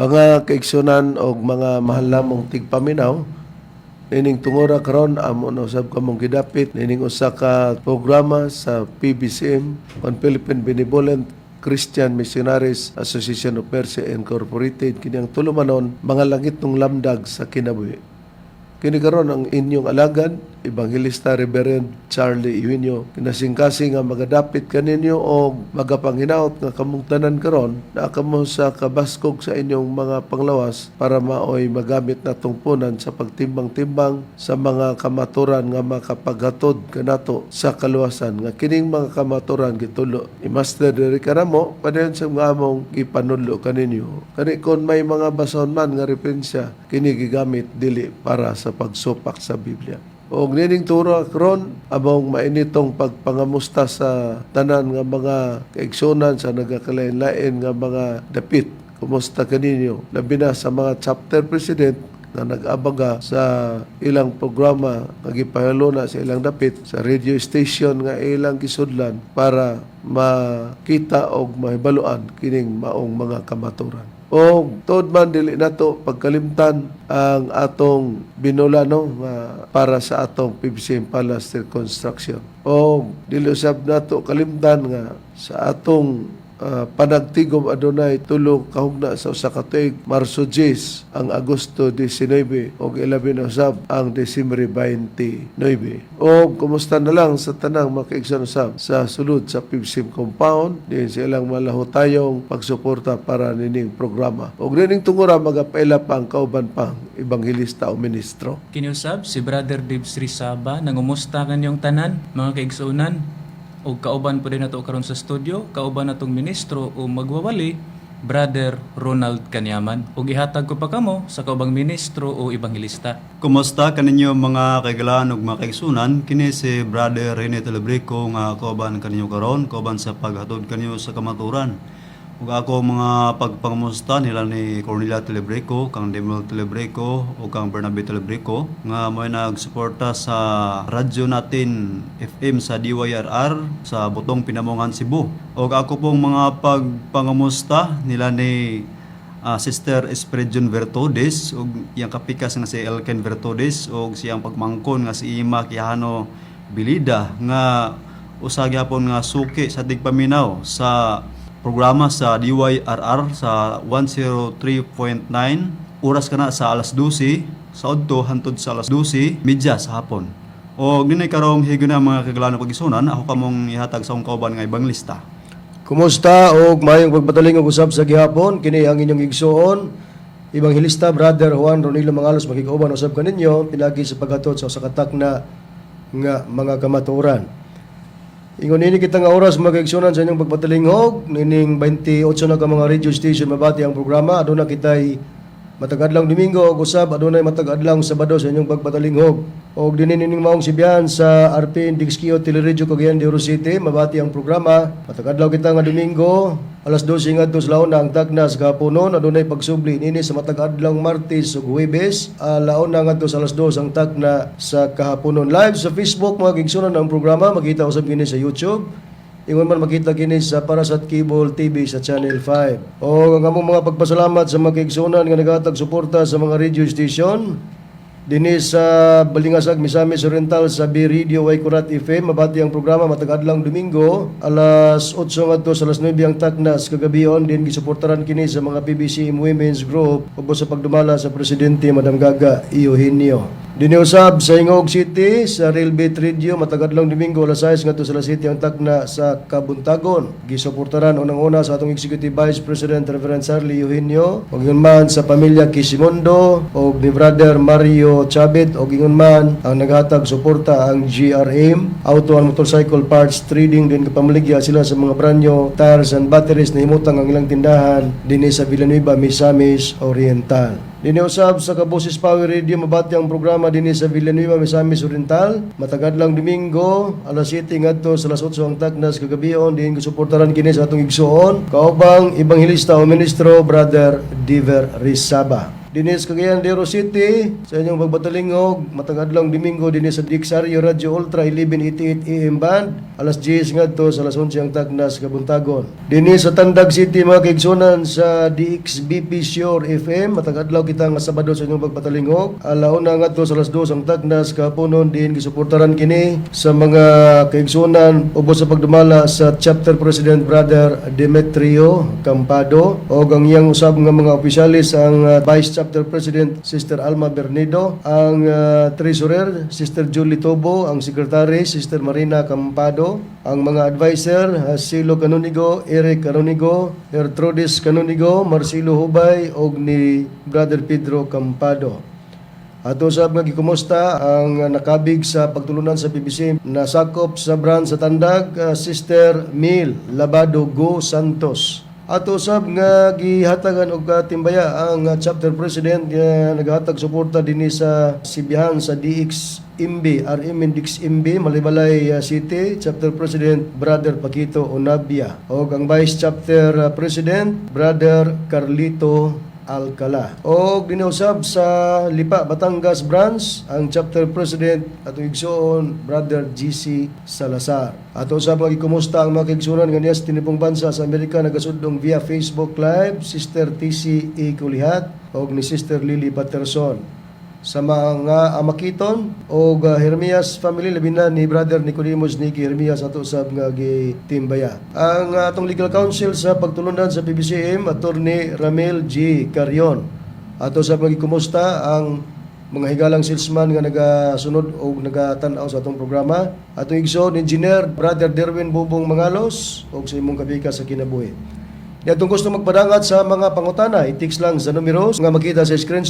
Mga kaigsunan og mga mahal namong tigpaminaw, nining tungura karon amo na usab kamong gidapit nining usa ka programa sa PBCM on Philippine Benevolent Christian Missionaries Association of Mercy Incorporated, kini ang tulumanon, "Mga Langitnong Lamdag sa Kinabuhi." Kini karon ang inyong alagad, Ebanghelista Reverend Charlie Eugenio, kinasingkasing nga magadapit kaninyo og magapanghinaot nga kamong tanan karon naa kamo sa kabaskog sa inyong mga panglawas para maoy magamit natong punan sa pagtimbang-timbang sa mga kamaturan nga makapaghatod kanato sa kaluwasan, nga kining mga kamaturan gitulo ni Master diri kanamo padayon sa mga among gipanudlo kaninyo. Kani kon may mga basahon man nga referensya, kini gigamit dili para sa pagsupak sa Biblia. Og nining turo karon, among mainitong pagpangamusta sa tanan nga mga kaigsunan sa nagakalain-lain nga mga dapit. Kumusta kaninyo? Labi na sa mga chapter president na nag-abaga sa ilang programa nga gipahaluna sa ilang dapit sa radio station nga ilang gisudlan para makita og mahibaluan kining maong mga kamaturan. O tuod man, dili nato pagkalimtan ang atong binulano nga para sa atong PBCM Palace reconstruction. O dili usab nato kalimtan nga sa atong panagtigom adunay tulo kahugna sa usa ka tuig, Marso 10, ang Agosto 19 ug ilabi na usab ang Disyembre 29. O kumusta na lang sa tanang mga kaigsoon usab sa sulod sa PBCM compound din sa ilang malahutayong pagsuporta para nining programa. Og nining tungura magapaila pa ang kauban pang ebanghelista o ministro. Kiniusab si Brother Dave Srisaba, nangumusta kanyong tanan mga kaigsuonan, ug kauban po din nato karon sa studio, kauban natong ministro o magwawali, Brother Ronald Kanyaman, ug ihatag ko pa kamo sa kaubang ministro o ebanghelista. Kumusta kaninyo mga kaigalaan ug mga kaigsunan? Kini si Brother Rene Telebrico nga kauban kaninyo karon, kauban sa paghatod kaninyo sa kamaturan. Ug ako mga pagpangamusta nila ni Cornelia Telebrico, kang Demol Telebrico ug kang Bernabe Telebrico nga mo'y nagsuporta sa radyo natin FM sa DYRR sa Butong Pinamungan, Cebu. Ug ako pong mga pagpangamusta nila ni Sister Esperidion Vertodes ug iyang kapikas nga si Elken Vertodes ug siyang pagmangkon nga si Ima Quijano Bilida nga usa gyapon nga suki sa tigpaminaw sa programa sa DYRR sa 103.9 oras kana sa alas 12 sa udto hantod sa alas 12:30 sa hapon. O dinhi karong higayon mga kaigalaan ug kaigsunan, ako kamong ihatag sa akong kauban nga ebangelista. Kumusta og maayong pagpatalingog usab sa gihapon. Kini ang inyong igsuon, Ebanghelista Brother Juan Ronilo Mangalos, makikauban usab kaninyo pinagi sa paghatod sa usa ka takna nga mga kamatuoran. Ingon nini kita nga oras, mga kaigsuonan, sa inyong pagpatalingog nining 28 na ka mga radio station mabati ang programa. Aduna kitay matag adlaw Domingo ug usab adunay matag adlaw Sabado sa inyong pagpatalingog. Og dinhi nining maong Sibiyan sa RPN Dixkio Teleradyo Cagayan de Oro City mabati ang programa. Matag adlaw kita nga Domingo, alas 12 ngadto sa launa ang takna sa kahaponon. Adunay pagsubli nini sa matag adlaw Martes ug Huwebes, alauna ngadto sa alas 2 ang takna sa kahaponon. Live sa Facebook, mga kaigsuonan, ang programa, makita usab kini sa YouTube. Ingon man makita kini sa Parasat Cable TV sa Channel 5. O ang among mga pagpasalamat sa mga kaigsuonan nga naghatag suporta sa mga radio station. Dinhi sa Balingasag, Misamis Oriental, sa B Radio Waikurat FM, mabati ang programa matag adlaw Domingo, alas 8 ngadto sa alas 9 ang takna sa kagabion, din gisuportaran kini sa mga PBC Women's Group ug sa pagdumala sa presidente Madam Gaga Eugenio. Dinhi usab sa Gingoog City sa Real Beat Radio, matag adlaw Domingo, alas 6 ngadto sa alas 7 ang takna sa kabuntagon. Gisuportaran unang-una sa atong Executive Vice President Reverend Charlie Eugenio ug ingon man sa pamilya Quisimondo ug ni Brother Mario Chabit, ug ingon man ang naghatag suporta ang GRM Auto and Motorcycle Parts Trading, din kapamaligya sila sa mga brand new tires and batteries na himutang ang ilang tindahan dinhi sa Villanueva, Misamis Oriental. Dinhi usab sa Kaboses Power Radio mabati ang programa dinhi sa Villanueva, Misamis Oriental. Matag adlaw Domingo, alas 7 ngadto sa alas 8 ang takna sa kagabion, din gisuportaran kini sa atong igsuon, kaubang ebanghelista o ministro Brother Diver Rizaba. Dinhi sa Cagayan de Oro City sa inyong pagbatalingog matag adlawng Domingo dinhi sa DXRU Radio Ultra 1188 AM band, alas 10 ngadto sa alas 11 ang tagna sa kabuntagon. Dinhi sa Tandag City, mga kaigsunan, sa DXBP Sure FM, matag adlaw kita nga Sabado sa inyong pagbatalingog, alauna ngadto sa alas 2 ang tagna sa kahaponon, diin gisuportaran kini sa mga kaigsunan ubos sa pagdumala sa Chapter President Brother Demetrio Campado o ang iyang usab nga mga opisyalis, ang Vice Chapter President Sister Alma Bernido, ang Treasurer Sister Julie Tobo, ang Secretary Sister Marina Campado, ang mga advisor Silo Canonigo, Eric Canonigo, Gertrudis Canonigo, Marcelo Hubay og ni Brother Pedro Campado. Ato sa nga gikumusta ang nakabig sa pagtulunan sa PBC na sakop sa branch sa Tandag, Sister Mil Labado Go Santos. Ato sab nga gihatagan og timbaya ang chapter president nga naghatag suporta dinhi sa Sibihan sa DXMB, RM DXMB Malaybalay City, Chapter President Brother Paquito Onabia og ang Vice Chapter President Brother Carlito Alcala. O ginausab sa Lipa, Batangas Branch, ang Chapter President atong igsoon Brother GC Salazar. Ato sa mga gikumusta ang mga kaigsunan nga niya sa tinibong bansa sa Amerika nagasudong via Facebook Live, Sister TC E. Kulihat og ni Sister Lily Patterson. Sa mga Amakiton o Hermias family, labi na ni Brother Nicodemus Nicky Hermias, ato sab nga gitimbaya. Ang atong legal counsel sa pagtulunan sa PBCM, Attorney Ramil G. Carion. Ato sa pagkumusta ang mga higalang salesman nga nagasunod o nagatan-aw sa atong programa. Atong igsoon Engineer Brother Derwin Bubong Mangalos og sa imong kabika sa kinabuhi. Di atong gusto magpadangat sa mga pangutana, i-text lang sa numero nga makita sa screen,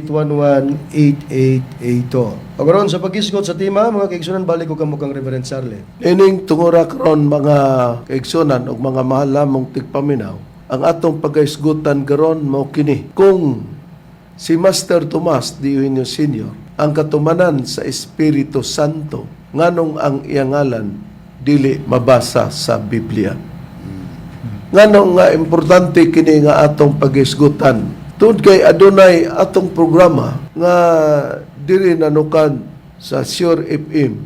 0917-811-8882. Pagkaroon sa pag-isgot sa tema, mga kaigsunan, balik ko kamo kang Reverend Charlie. Ining tungura karon, mga kaigsunan ug mga mahal lamong tigpaminaw, ang atong pagaisgutan karon mao kini: kung si Master Tomas de Eugenio Sr. ang katumanan sa Espiritu Santo, nganong ang iyang ngalan dili mabasa sa Biblia? Nganong nga importante kini nga atong pagisgutan? Tungod kay adunay atong programa nga diri nanukan sa Sure FM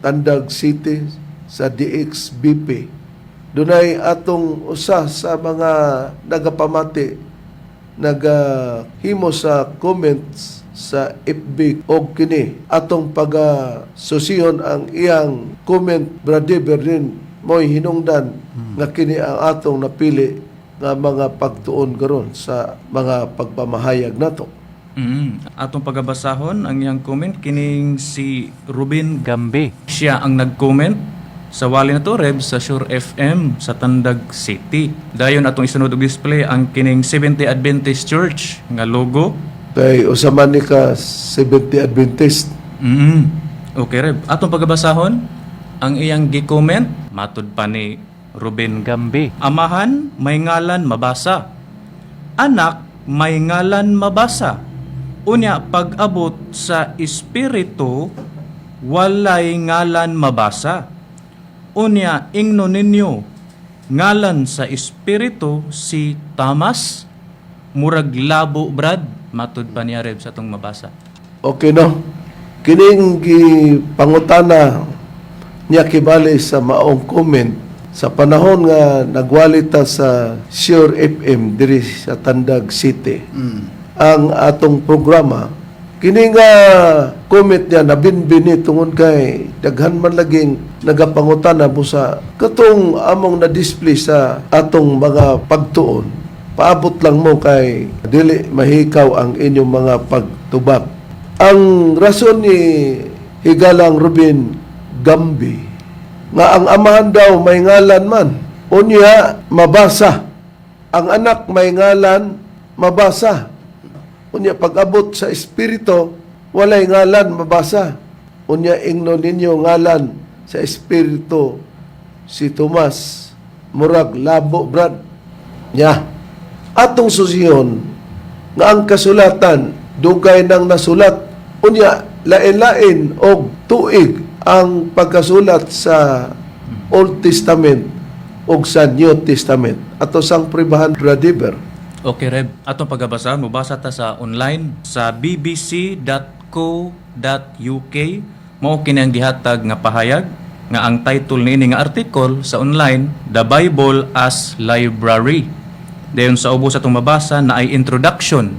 Tandag City, sa DXBP. Dunay atong usa sa mga nagapamati nagahimo sa comments sa FB og kini atong paga susihon ang iyang comment, Brother Berlin, mo'y hinungdan nga kini ang atong napili nga mga pagtuon karon sa mga pagpamahayag nato. Atong pagabasahon ang iyang comment, kining si Ruben Gambe. Siya ang nag-comment sa wali na to, Reb, sa Sure FM sa Tandag City. Dayon atong isunod og display ang kining Seventh Adventist Church nga logo. Kay usa man ni ka Seventh Adventist. Okay, Reb. Atong pagabasahon ang iyang gi-comment, matud pa ni Ruben Gambe. Amahan may ngalan mabasa. Anak may ngalan mabasa. Unya pag-abot sa espiritu, walay ngalan mabasa. Unya ingno ninyo ngalan sa espiritu si Tamas, murag labo, brad, matud pa niya, Reb, sa atong mabasa. Okay, no? Kining gipangutana niya kibali sa maong comment sa panahon nga nagwali ta sa Sure FM diri sa Tandag City. Ang atong programa kini nga comment niya nabinbini tungod kay daghan man laging nagapangutana busa katong among na-display sa atong mga pagtuon, paabot lang mo kay dili mahikaw ang inyong mga pagtubag. Ang rason ni Higalang Ruben Gambi nga ang amahan daw may ngalan man, unya mabasa, ang anak may ngalan mabasa, unya pag-abot sa espiritu walay ngalan mabasa, unya ingno ninyo ngalan sa espiritu si Tomas, murag labo, brad. Nya atong susiyon nga ang kasulatan dugay nang nasulat, unya lain-lain og tuig ang pagkasulat sa Old Testament og sa New Testament. Ato sang pribahan, Bradiber. Okay, Reb. Atong pagabasa, mobasa ta sa online sa bbc.co.uk. Mao kini ang gihatag nga pahayag nga ang title niini nga article sa online, "The Bible as Library." Dayon sa ubos atong mabasa na ay introduction.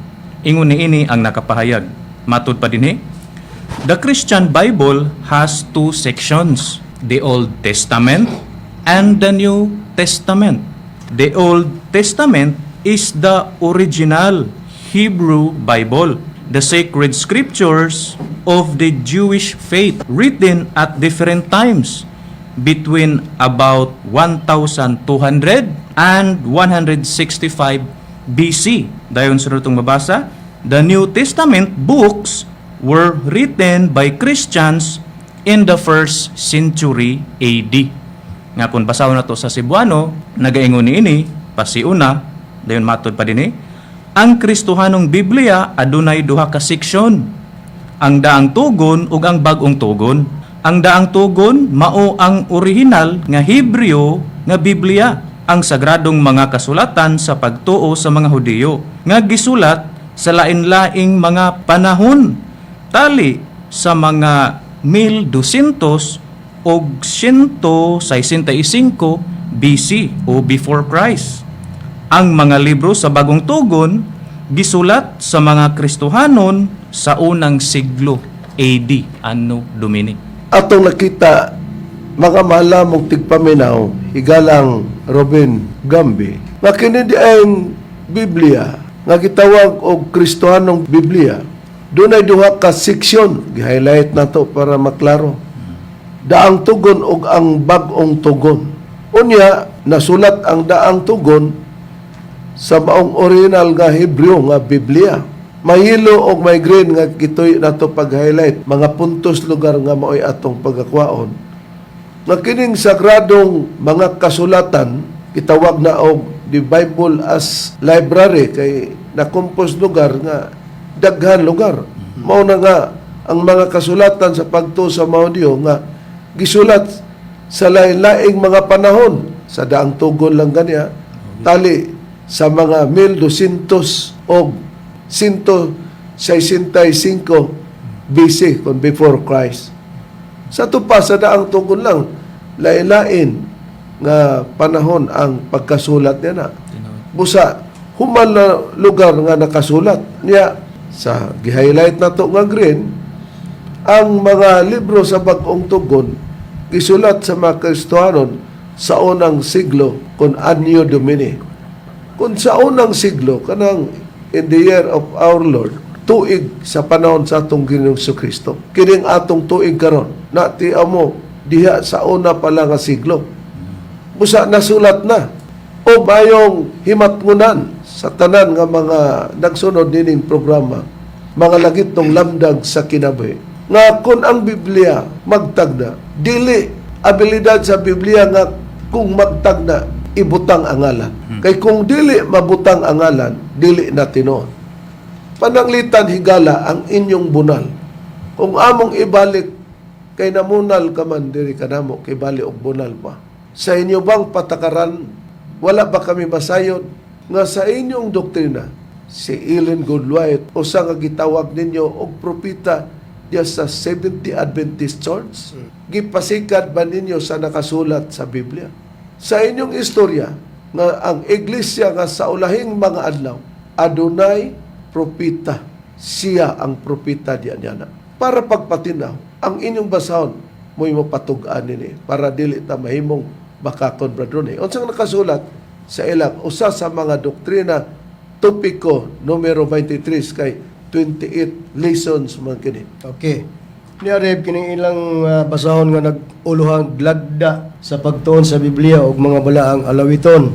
Ingon niini ang nakapahayag. Matud pa dinhi, "The Christian Bible has two sections, the Old Testament and the New Testament. The Old Testament is the original Hebrew Bible, the sacred scriptures of the Jewish faith, written at different times between about 1200 and 165 BC." Dayon sunod itong mabasa, "The New Testament books were written by Christians in the first century AD." Nga kung basahon na to sa Cebuano, nagaingon niini, pasiuna, dayon matod pa dinhi, "Ang Kristohanong Biblia adunay duha ka seksyon: ang Daang Tugon ug ang Bag-ong Tugon. Ang Daang Tugon mao ang orihinal nga Hebreo nga Biblia, ang sagradong mga kasulatan sa pagtuo sa mga Hudiyo, nga gisulat sa lain-laing mga panahon, tali sa mga 1200 og 165 BC o before Christ. Ang mga libro sa Bagong Tugon gisulat sa mga Kristohanon sa unang siglo AD, Anno Domini." Atong nakita, mga mahal mong tigpaminaw, higalang Robin Gambi, nga kini di ang Biblia nga gitawag og Kristohanong Biblia, dunay duha ka seksyon. Gi-highlight nato para maklaro: Daang Tugon ug ang Bag-ong Tugon. Unya nasulat ang Daang Tugon sa maong original nga Hebreo nga Biblia. May yellow og may green nga gituyo nato pag-highlight, mga puntos lugar nga maoy atong pagakwaon. Nga kining sagradong mga kasulatan gitawag na og the Bible as library kay nakompos lugar nga daghan lugar. Mao na nga ang mga kasulatan sa pagtuo sa mga Hudiyo nga gisulat sa lain-laing mga panahon, sa Daang Tugon lang ganya tali sa mga 1200 og 165 BC kon before Christ. Sa pa sa Daang Tugon lang, lain-lain nga panahon ang pagkasulat niya na. Busa human na lugar nga nakasulat niya. Sa gi-highlight na to nga green, ang mga libro sa Bag-ong Tugon gisulat sa mga Kristohanon sa unang siglo kon Anno Domini. Kung sa unang siglo, kanang in the year of our Lord, tuig sa panahon sa atong Ginoong Kristo. Kining atong tuig karon, na ti amo diha sa una pa lang nga siglo. Busa nasulat na o bayong himatngunan sa tanan nga mga nagsunod nining programa, mga lagit ng lamdag sa kinabuhi, nga kung ang Biblia magtagna, dili abilidad sa Biblia nga kung magtagna ibutang ang ngalan. Kay kung dili mabutang ang ngalan, dili na tinuod. Pananglitan, higala, ang inyong bunal. Kung among ibalik kay namunal ka man diri kanamo kay bali og bunal pa. Sa inyo bang patakaran, wala ba kami masayod nga sa inyong doktrina si Ellen Goodwhite, usa nga gitawag ninyo og propeta diya sa Seventh Adventist Church? Gipasikat ba ninyo sa nakasulat sa Biblia? Sa inyong istorya nga ang iglesia nga sa ulahing mga adlaw adunay propeta, siya ang propeta diya niya na. Para pagpatinaw, ang inyong basahon mo'y mapatug-an nini para dili ta mahimong bakakon, Brother Ronnie. Unsang nakasulat sa ilang usa sa mga doktrina topiko numero 23 kay 28 lessons man kini? Okay. Niya, Reb, kining ilang basahon nga nag-uluhang "Lagda sa pagtuon sa Biblia ug mga balaang alawiton."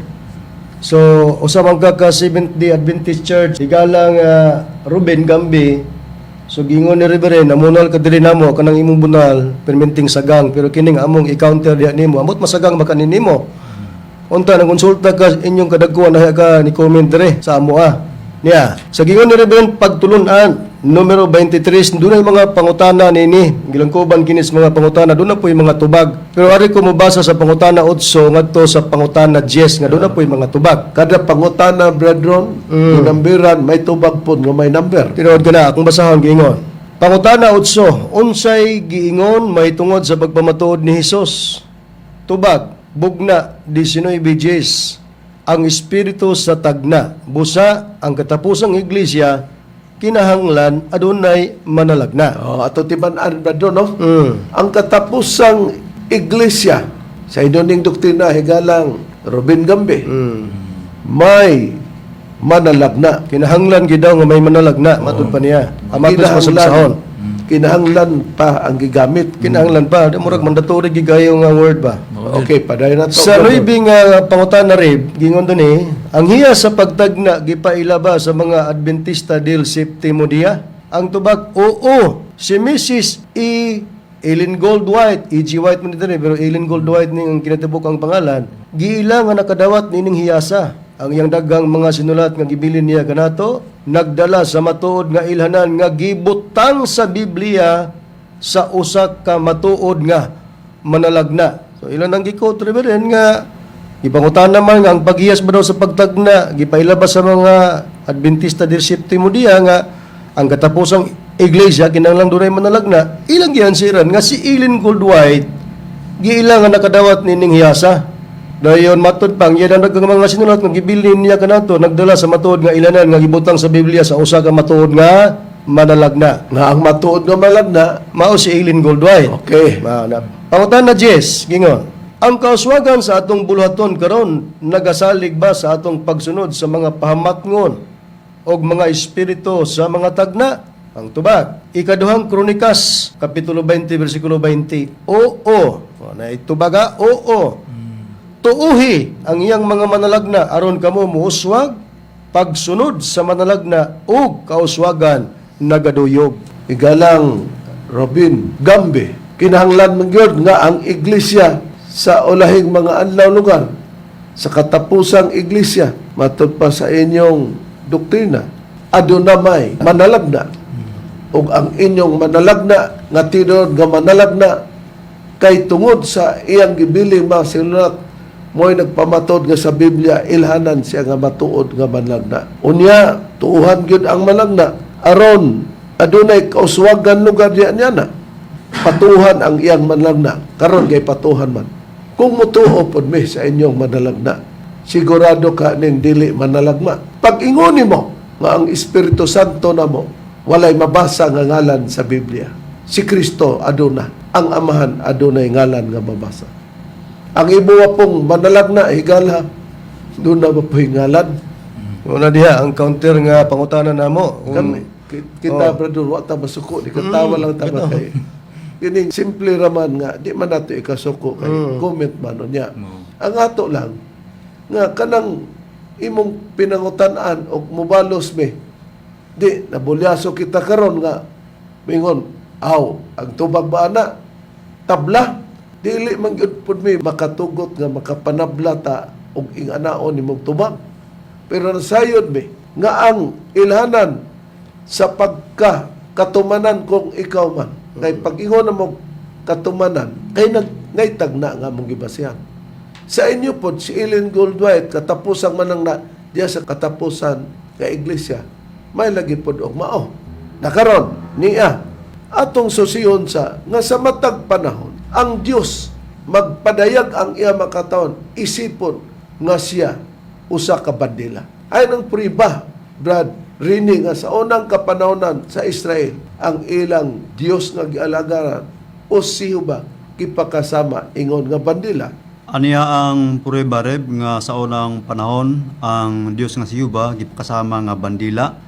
So, usa man ka ka Seventh Day Adventist Church, higalang Ruben Gambi. So gingon ni Reverend, namunal ka diri namo kanang imong bunal, perminting sagang, pero kining among i-counter diha nimo, amot masagang makanin nimo. Unta nang konsulta ka inyong kadagkuan na ka ni comment dire sa amo ah. Niya, sa gingon ni Reverend pagtulunan Numero 23, dunay mga pangutana nini. Gilangkuban kini sa mga pangutana, duna po'y mga tubag. Pero ari ko mobasa sa pangutana 8 ngadto sa pangutana 10 nga duna po'y mga tubag. Kada pangutana, brethren, ginambiran, may tubag po nga may number. Tinuod ka na, akong basahon giingon. Pangutana 8, unsay giingon mahitungod sa pagpamatuod ni Hesus? Tubag, bugna, 19 Gs. Ang espiritu sa tagna, busa ang katapusang iglesia, kinahanglan adunay manalagna. Oh, ato tiban-an, brethren, no? Mm. Ang katapusang iglesia, sa inyong doktrina, higalang Robin Gambe, may manalagna. Kinahanglan gid daw nga may manalagna, matud pa niya. Amatos masabsahon. Kinahanglan pa ang gigamit. Kinahanglan pa, di murag mandatory gigayo nga word ba. Okay, padayon na to. Sa nuibi nga pangutana rib, gingon duni, ang hiya sa pagtagna gipaila ba sa mga Adventista del Septimo Dia? Ang tubag, oo. Si Mrs. E. Ellen Goldwhite, E.G. White man dito pero Ellen Goldwhite ning ang kinatibuk ang pangalan, giila nga nakadawat nining hiyasa. Ang iyang daghang mga sinulat nga gibilin niya kanato, nagdala sa matuod nga ilhanan nga gibutang sa Biblia sa usa ka matuod nga manalagna. So ilan ang gikot, Reverend, nga gipangutan naman nga ang paghiyas ba daw sa pagtagna, gipailabas sa mga Adventista del Septimo Dia nga ang katapusang iglesia kinahanglan dunay manalagna, ilang giansiran nga si Ellen Goldwhite giila nga nakadawat nining hiyasa. Dayon matud pang iya ang mga sinulat nga gibilin niya kanato nagdala sa matuod nga ilanan nga gibutang sa Biblia sa usa ka matuod nga manalagna. Nga ang matuod nga malagna, Mao si Ellen Goldwhite. Okay. Maanap. Pangutan na Jess, gingon. Ang kauswagan sa atong buluhaton karon nagasalig ba sa atong pagsunod sa mga pahamatngon og mga espiritu sa mga tagna? Ang tubag. Ikaduhang Kronikas, Kapitulo 20, versikulo 20. Oo. O, na itubaga, oo. Tuuhi ang iyang mga manalagna aron kamo muuswag pagsunod sa manalagna ug kauswagan nagaduyog. Igalang Robin Gambe, kinahanglan man gyud nga ang iglesia sa ulahing mga adlaw lugar sa katapusang iglesia matud pa sa inyong doktrina aduna may manalagna, ug ang inyong manalagna nga tinuod nga manalagna kay tungod sa iyang gibiling mga sinulat mo'y nagpamatod nga sa Biblia ilhanan siya nga matuod nga manalagna. Unya tuuhan gyud ang manalagna aron adunay kauswagan lugar diya niya na patuhan ang iyang manalagna. Karon kay patuhan man kung mutuo pod mi sa inyong manalagna, sigurado ka ning dili manalagma. Pag ingoni mo nga ang Espiritu Santo namo walay mabasa nga ngalan sa Biblia, si Kristo aduna, ang Amahan adunay ngalan nga mabasa. Ang ibuwa pong manalagna, higala, doon na ba po'y ngalan? Una diha ang counter nga pangutana namo. Kami, kita, brother, wa ta masuko, di katawa lang ta ba kay. Kining simple raman nga, di man nato ikasuko kay comment man niya. Ang ato lang, nga kanang imong pinangutan-an og mobalos mi, di, nabulyaso kita karon nga, mingon, aw, ang tubag ba ana? Tabla, dili man gyud pud mi makatugot nga makapanabla ta og inganaon nimong tubag. Pero nasayod mi nga ang ilhanan sa pagka katumanan kung ikaw man. Kay pag ingon na mo katumanan, kay nag naitagna nga mong gibasihan. Sa inyo pod si Ellen Goldwhite katapusang manang na diya sa katapusan nga iglesia, may lagi pod og mao. Nakaron niya atong susiyon sa nga sa matag panahon ang Dios magpadayag ang iya makataon isipon nga siya usa ka bandila. Ay nang priba, Brad, rini nga sa unang kapanahonan sa Israel ang ilang Dios nga gialagaran o si Jehovah gipakasama ingon nga bandila. Aniya ang prueba, Reb, nga sa unang panahon ang Dios nga si Yuba gipakasama nga bandila.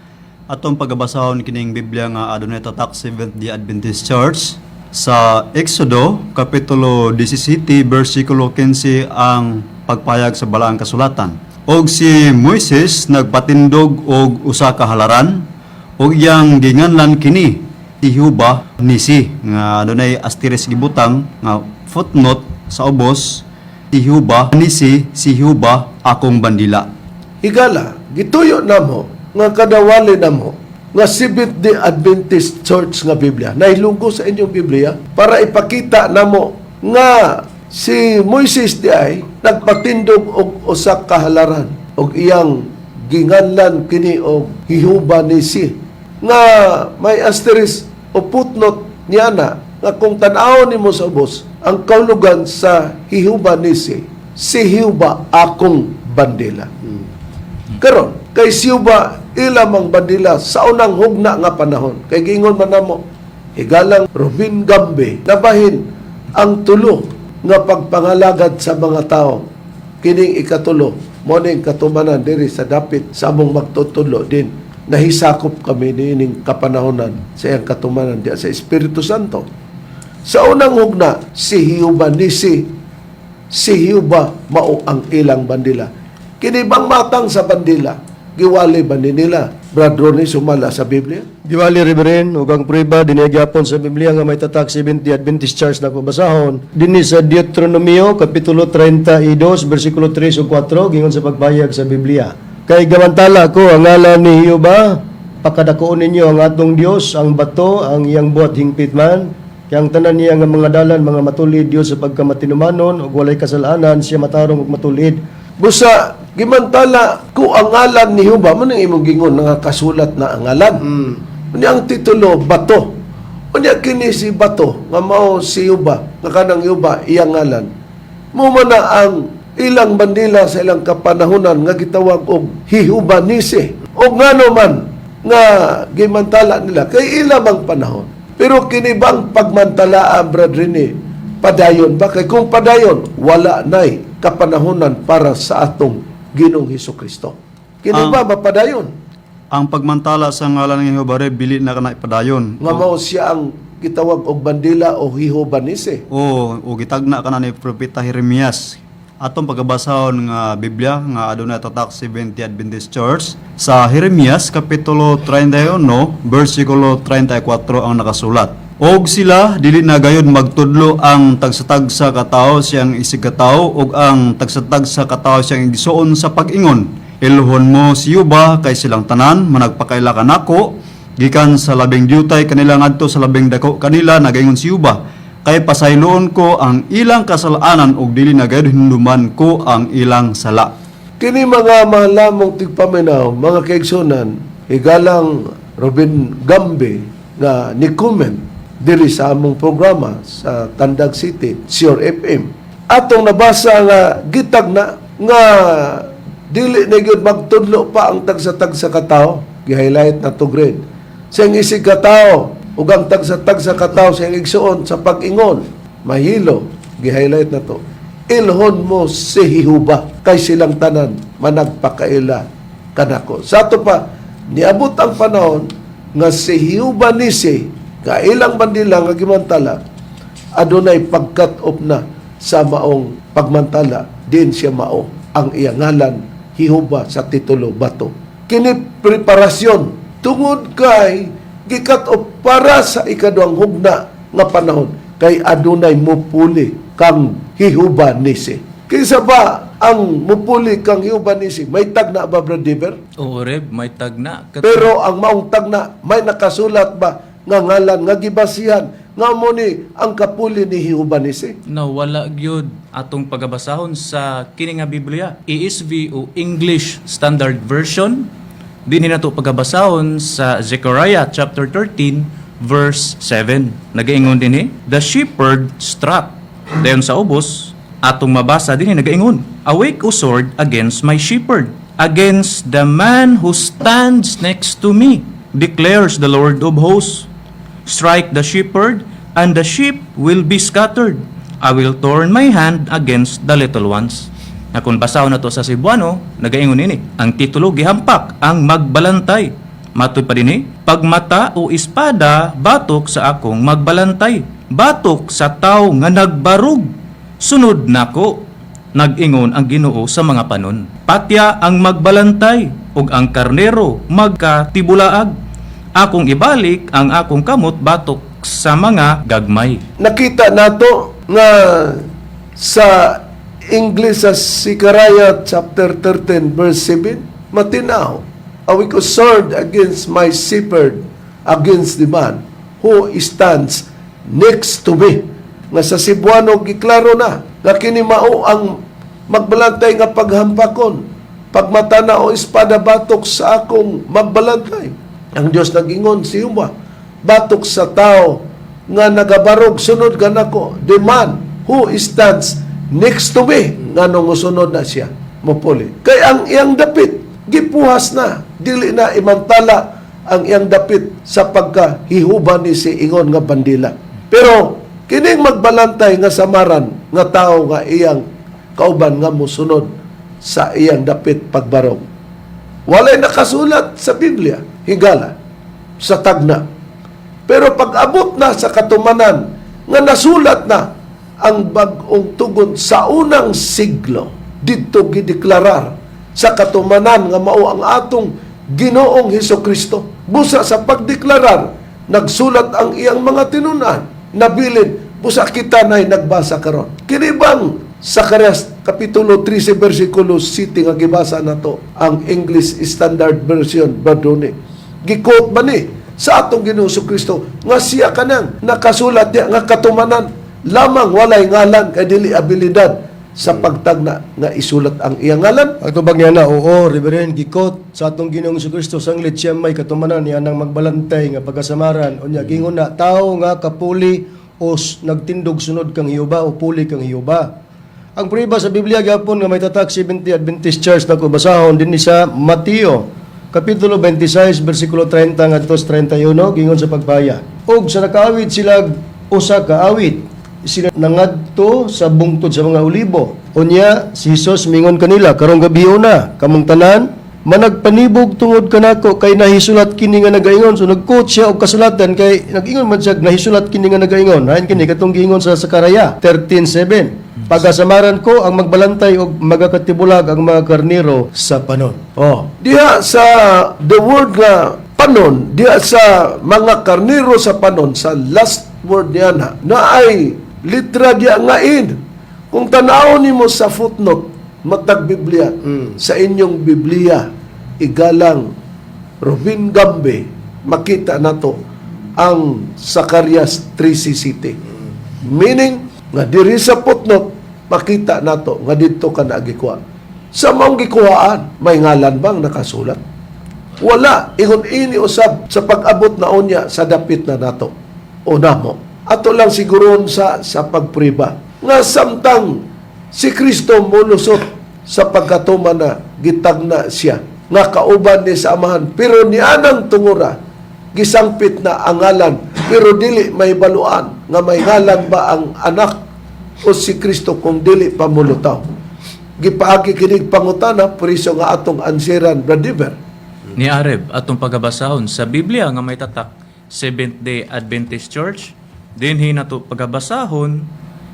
Atong pagabasahon kining Biblia nga adunay tatak Seventh Day Adventist Church sa Exodo kapitulo 17 bersikulo 15 ang pagpayag sa balaang kasulatan. Og si Moises nagpatindog og usa ka halaran og iyang ginganlan kini Tihuba Nisi nga adunay asterisk gibutang nga footnote sa ubos, Tihuba Nisi, si Huba akong bandila. Higala, gituyo namo nga kadawali namo Nga Seventh Day Adventist Church nga Biblia. Nailunggo sa inyong Biblia para ipakita namo nga si Moises di ay nagpatindog og usa ka halaran og iyang ginganlan kini og Jehovah Nisi, nga may asterisk o footnote niya na nga kung tan-awon nimo sa ubos, ang kahulugan sa Jehovah Nisi, si Jehovah akong bandila. Karon, kay si Jehovah ila mang bandila sa unang hugna nga panahon. Kay giingon man namo, higalang Robin Gambe, nabahin ang tulo nga pagpangalagad sa mga tao. Kining ikatulo, mo ning katumanan diri sa dapit sa among magtutudlo din. Nahisakop kami niining kapanahonan sa iyang katumanan diya sa Espiritu Santo. Sa unang hugna, si Jehovah Nisi, si Jehovah mao ang ilang bandila. Kini bang matang sa bandila, giwali ba ni nila? Brad Ronnie, sumala sa Biblia? Giwali, Reverend, ug ang prueba dinhi gyapon sa Biblia nga may tatak Seventh Adventist Church na ko basahon. Dinhi sa Deuteronomio kapitulo 32 bersikulo 3 ug 4, gingon sa pagbayag sa Biblia. Kay gamantala ko ang ngalan ni Jehova, pakadakoon ninyo ang atong Dios, ang bato, ang iyang buhat hingpit man. Kay ang tanan niya nga mga dalan mga matulid Dios sa pagkamatinumanon ug walay kasalanan, siya matarong ug matulid. Busa, gimantala ko ang ngalan ni Jehovah, mo nang imong gingon nga kasulat na ang ngalan. Unya ang titulo, Bato. Unya kini si Bato, nga mao si Jehovah, nga kanang Jehovah, iyang ngalan. Mo man na ang ilang bandila sa ilang kapanahonan nga gitawag og Jehovah Nisi. Og ngano man nga gimantala nila kay ila bang panahon. Pero kini bang pagmantala, Brad Rene, padayon ba? Kay kung padayon, wala nay kapanahonan para sa atong Ginoong Hesus Kristo. Kini ba mapadayon? Ang pagmantala sa ngalan ng Jehova, Rev, dili na kana ipadayon. Nga mao siya ang gitawag og bandila o Jehovah Nisi. O, o gitagna kana ni Propeta Jeremias. Atong pagabasahon nga Biblia nga aduna tatak Seventh Adventist Church sa Jeremias kapitulo 31 bersikulo 34 ang nakasulat. Og sila dili na gayud magtudlo ang tagsa-tagsa ka tawo siyang isig ka tawo ug ang tagsa-tagsa ka tawo siyang igsuon sa pag-ingon. Ilhon mo si Yuba kay silang tanan managpakaila kanako gikan sa labing diutay kanila ngadto sa labing dako kanila, nagaingon si Yuba, kay pasayloon ko ang ilang kasalanan ug dili na gayud hinumduman ko ang ilang sala. Kini mga mahalamong tigpaminaw, mga kaigsunan, higalang Robin Gambe nga ni comment diri sa among programa sa Tandag City, Sure FM. Atong nabasa nga gitag na nga dili na gyud magtudlo pa ang tagsa-tagsa ka tawo, gi-highlight na to grade. Sa iyang isig ka tawo ug ang tagsa-tagsa ka tawo sa iyang igsuon sa pag-ingon, mahilo, gi-highlight na to. Ilhon mo si Jehova kay silang tanan managpakaila kanako. Sa ato pa, niabot ang panahon nga si Jehova Nisi, kailang bandila nga gimantala, adunay pagkat-op na sa maong pagmantala, din siya mao ang iyang ngalan Jehova sa titulo Bato. Kini preparasyon tungod kay gikat-off para sa ikaduhang hugna nga panahon kay adunay mupuli kang Jehova Nisi. Kinsa ba ang mupuli kang Jehova Nisi? May tagna ba, Brad Diver? Oo, Reb, may tagna. Pero ang maong tagna, may nakasulat ba nga ngalan nga gibasihan nga mo ni ang kapuli ni Jehova Nisi? Na wala gyud atong pagabasahon sa kini nga Biblia, ESV o English Standard Version. Dinhi nato pagabasahon sa Zechariah chapter 13 verse 7. Nagaingon dinhi, "The shepherd struck." Dayon sa ubos atong mabasa dinhi, nagaingon, "Awake, O sword, against my shepherd, against the man who stands next to me, declares the Lord of hosts. Strike the shepherd, and the sheep will be scattered. I will turn my hand against the little ones." Na kung basahon na to sa Cebuano, nagaingon ini, ang titulo gihampak ang magbalantay. Matud pa dinhi, "Pagmata o espada batok sa akong magbalantay. Batok sa tawo nga nagbarug. Sunod nako, nag-ingon ang Ginoo sa mga panon. Patya ang magbalantay ug ang karnero magkatibulaag. Akong ibalik ang akong kamot batok sa mga gagmay." Nakita nato nga sa English sa Zechariah chapter 13 verse 7, matinaw. A wicked sword against my shepherd, against the man who stands next to me. Nga sa Cebuano, giklaro na nga kini mao ang magbalantay nga paghampakon. Pagmata na o espada batok sa akong magbalantay. Ang Dios nagingon si Jehova batok sa tao nga nagabarog sunod kanako, the man who stands next to me. Nganong sunod na siya mopuli? Kay ang iyang dapit gipuhas na, dili na imantala ang iyang dapit sa pagkahihuba ni si ingon nga bandila. Pero kining magbalantay nga samaran nga tao nga iyang kauban nga mosunod sa iyang dapit pagbarog, walay nakasulat sa Biblia, higala, sa tagna. Pero pag abot na sa katumanan nga nasulat na ang Bag-ong Tugon sa unang siglo, didto gideklarar sa katumanan nga mao ang atong Ginoong Hesus Kristo. Busa sa pagdeklarar, nagsulat ang iyang mga tinunan, nabilin, busa kita na'y nagbasa karon. Kini bang Zacarias Kapitulo 13 versikulo 7 nga gibasa nato, ang English Standard Version, Bradone? Gi-quote ba ni sa atong Ginoo Kristo nga siya kanang nakasulat niya nga katumanan lamang, walay ngalan kay dili abilidad sa pagtagna nga isulat ang iyang ngalan? Ang tubag niya na, oo, Reverend, gi-quote sa atong Ginoong Kristo sanglit siya may katumanan niya nang magbalantay nga pagkasamaran. Unya, gingon na, tao nga kapuli o nagtindog sunod kang Hiuba o puli kang Hiuba. Ang prueba sa Biblia gyapon nga may tatak 70 Adventist Church na basahon dinhi sa Mateo Kapitulo 26 versikulo 30 ngadto sa 31, gingon sa pagpahayag. Og sa nakaawit sila usa ka awit, sila nangadto sa bungtod sa mga Olibo. Unya si Jesus mingon kanila, "Karong gabi na kamong tanan managpanibog tungod kanako, kay nahisulat kini nga nagaingon." So nag-quote siya og kasulatan kay nag-ingon man siya, "Nahisulat kini nga nagaingon." Hain kini katong giingon sa Sakaraya 13:7. "Pagasamaran ko ang magbalantay og magakatibulag ang mga karnero sa panon." Oh, diha sa the word nga panon, diha sa mga karnero sa panon, sa last word niya na, na ay litra diha nga in. Kung tanaw nimo sa footnote, matag Biblia, sa inyong Biblia, igalang Robin Gambe, makita nato ang Zacarias 3:7. Meaning, nga diri sa footnote, makita nato nga didto ka na gikuha. Sa maong gikuhaan, may ngalan bang nakasulat? Wala. Ingon ini usab sa pag-abot na unya sa dapit na nato o namo. Ato lang siguron sa pagpriba. Nga samtang si Kristo mulusot sa pagkatuman na gitagna siya nga kauban ni sa Amahan, pero ni anang tungura gisangpit na ang ngalan, pero dili may baluan nga may ngalan ba ang anak o si Kristo kung dili pa mulutaw. Gipaagi kinig pangutana, priso nga atong ansiran, Bradiver. Ni Areb, atong pagabasahon sa Biblia nga may tatak Seventh Day Adventist Church, dinhi nato pagabasahon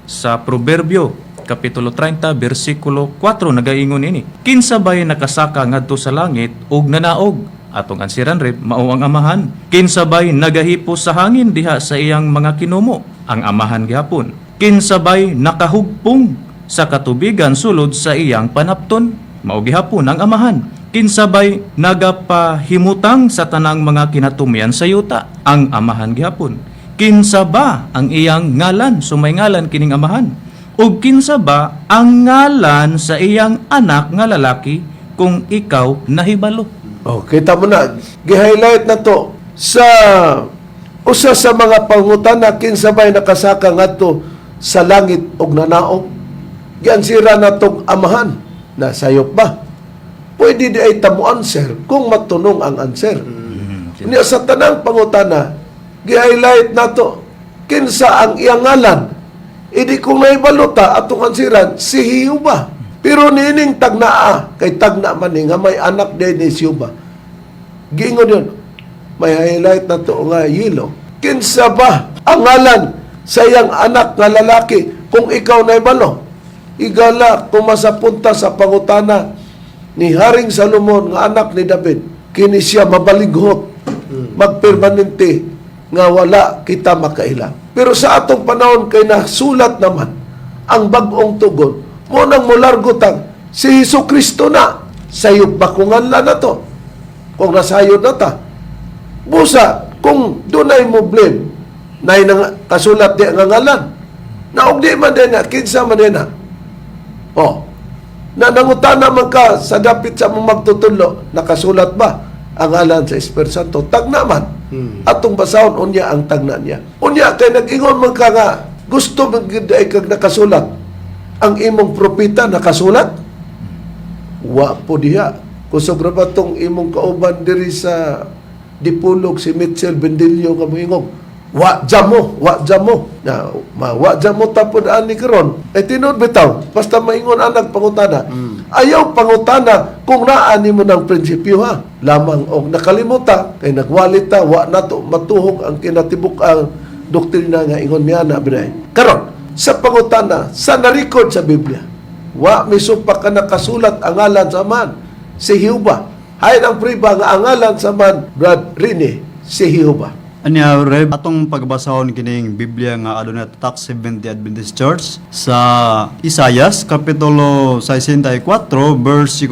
sa Proverbio Kapitulo 30 bersikulo 4, nagaingon ini: "Kinsa bay nakasaka ngadto sa langit ug nanaog?" Atong ansiran, Reb, mao ang Amahan. "Kinsa bay nagahipos sa hangin diha sa iyang mga kinumo?" Ang Amahan gihapon. "Kinsa bay nakahugpong sa katubigan sulod sa iyang panapton?" Mao gihapon ang Amahan. "Kinsa bay nagapahimutang sa tanang mga kinatumyan sa yuta?" Ang Amahan gihapon. "Kinsa ba ang iyang ngalan?" So may ngalan kining Amahan. "Ug kinsa ba ang ngalan sa iyang anak nga lalaki kung ikaw nahibalo?" Oh, kita mo na, gi-highlight na to sa usa sa mga pangutana, kinsa bay nakasaka ngadto sa langit og nanaog? Giansira na tong Amahan. Nasayop ba? Pwede di ay tamo answer kung matunong ang answer. Niya sa tanang pangutana, gi-highlight nato kinsa ang iyang ngalan. Idi kung naibaluta atong ansiran si Jehova. Pero niining tagnaa, kay tagna man ni nga may anak din ni Jehova. Giingon yun, may highlight na to nga yelo. "Kinsa ba ang ngalan sa iyang anak nga lalaki kung ikaw naibalo?" Igala, kumasapunta sa pangutana ni Haring Salomon nga anak ni David, kini siya mabalighot, magpermanente nga wala kita makaila. Pero sa atong panahon kay nasulat naman ang Bag-ong Tugon, mo nang mulargo tang si Hesus Kristo na sayop ba kung na to. Kung nasayod na ta. Busa, kung dunay mo blame, nay nang kasulat di ang ngalan. Na og di man din na, kinsa man din na. Oh. Na nangutana man ka sa dapit sa mong magtutudlo, nakasulat ba ang ngalan sa Espiritu Santo? Tagna man. Atong basahon unya ang tagna niya. Unya kay nag-ingon man ka nga gusto man gyud ay kag nakasulat. Ang imong propeta nakasulat? Wa po diha. Kusog ra ba tong imong kauban diri sa Dipulog si Mitchell Bendillo nga moingog? Wa jamo, wa jamo. Na ma wa jamo tapod ani karon. Eh tinuod bitaw, basta maingon anag pangutana. Ayaw pangutana kung naa nimo ng prinsipyo ha. Lamang og nakalimuta kay nagwalit ta wa nato matuhog ang kinatibuk ang doktrina nga ingon niya na binay. Karon sa pangutana sa na-record sa Biblia, wa misupak ka nakasulat ang ngalan sa man, si Jehova. Hain ang priba nga ang ngalan sa man, Brad Rene, si Jehova. Anya Rev, atong pagbasahon kining Biblia nga adunay tatak Seventh-day Adventist Church sa Isayas kapitulo 64 verse 8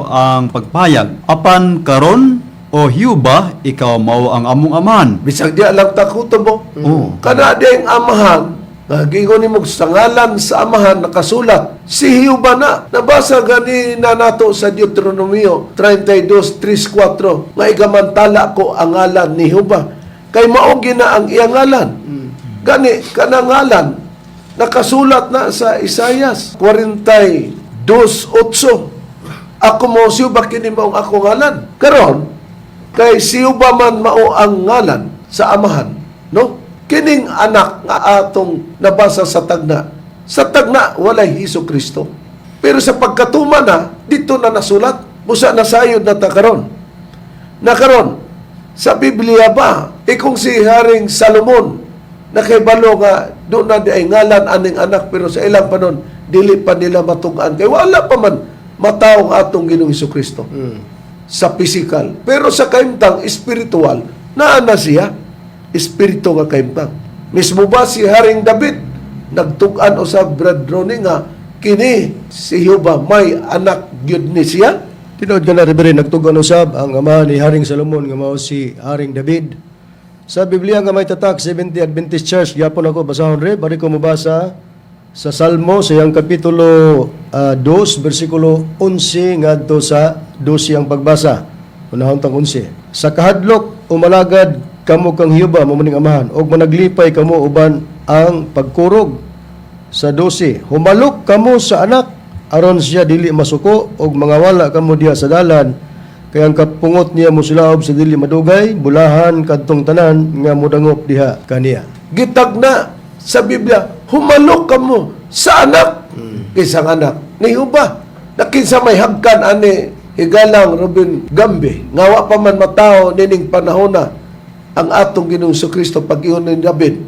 ang pagpayag. Apan karon o Hiuba, ikaw mao ang among amahan. Bisag di lang takuto mo. Oo. Kana di ang amahan, nga giingon nimo sa ngalan sa amahan nakasulat. Si Jehova na. Nabasa gani na nato sa Deuteronomio 32:3-4 nga igamantala ko ang ngalan ni Jehova. Kay mao gina ang iyang ngalan. Gani kanang ngalan nakasulat na sa Isayas 42:8. Ako mo siyo ba kini mao ang ako ngalan? Karon kay siyo ba man mao ang ngalan sa amahan, no? Kining anak nga atong nabasa sa tagna. Sa tagna walay Hesus Kristo. Pero sa pagkatuma na dito na nasulat, busa nasayod na ta karon. Na karon sa Biblia ba ikong si Haring Salomon nakaibalo nga doon na di ay ngalan aning anak pero sa ilang panon dili pa nila matug-an kay wala pa man mataw ang atong Ginoong Kristo sa physical. Pero sa kaimtang spiritual, naa na siya. Espiritu nga kaimtang. Mismo ba si Haring David nagtug-an usab Brad Ronnie nga kini si Jehova may anak gyud ni siya? Tinuod ka na, Reverend, nagtugon usab ang ama ni Haring Salomon nga mao si Haring David. Sa Biblia nga may tatak 70 Adventist Church gyapon ako basahon re, bari ko mobasa sa Salmo sa iyang kapitulo 2 bersikulo 11 ngadto sa 12 ang pagbasa. Unahon tang 11. Sa kahadlok umalagad kamo kang Hiuba mo maning amahan ug managlipay kamo uban ang pagkurog. Sa 12, humalok kamo sa anak aron siya dili masuko ug mangawala kamo diha sa dalan kay ang kapungot niya mosulaob sa dili madugay bulahan kadtong tanan nga modangop diha kaniya. Gitagna sa Biblia, humalok kamo sa anak. Kisang anak ni Jehova. Na kinsa may hagkan ani higalang Ruben Gambe, nga wa pa man matawo nining panahona ang atong Ginoong Kristo pag-ingon ni David.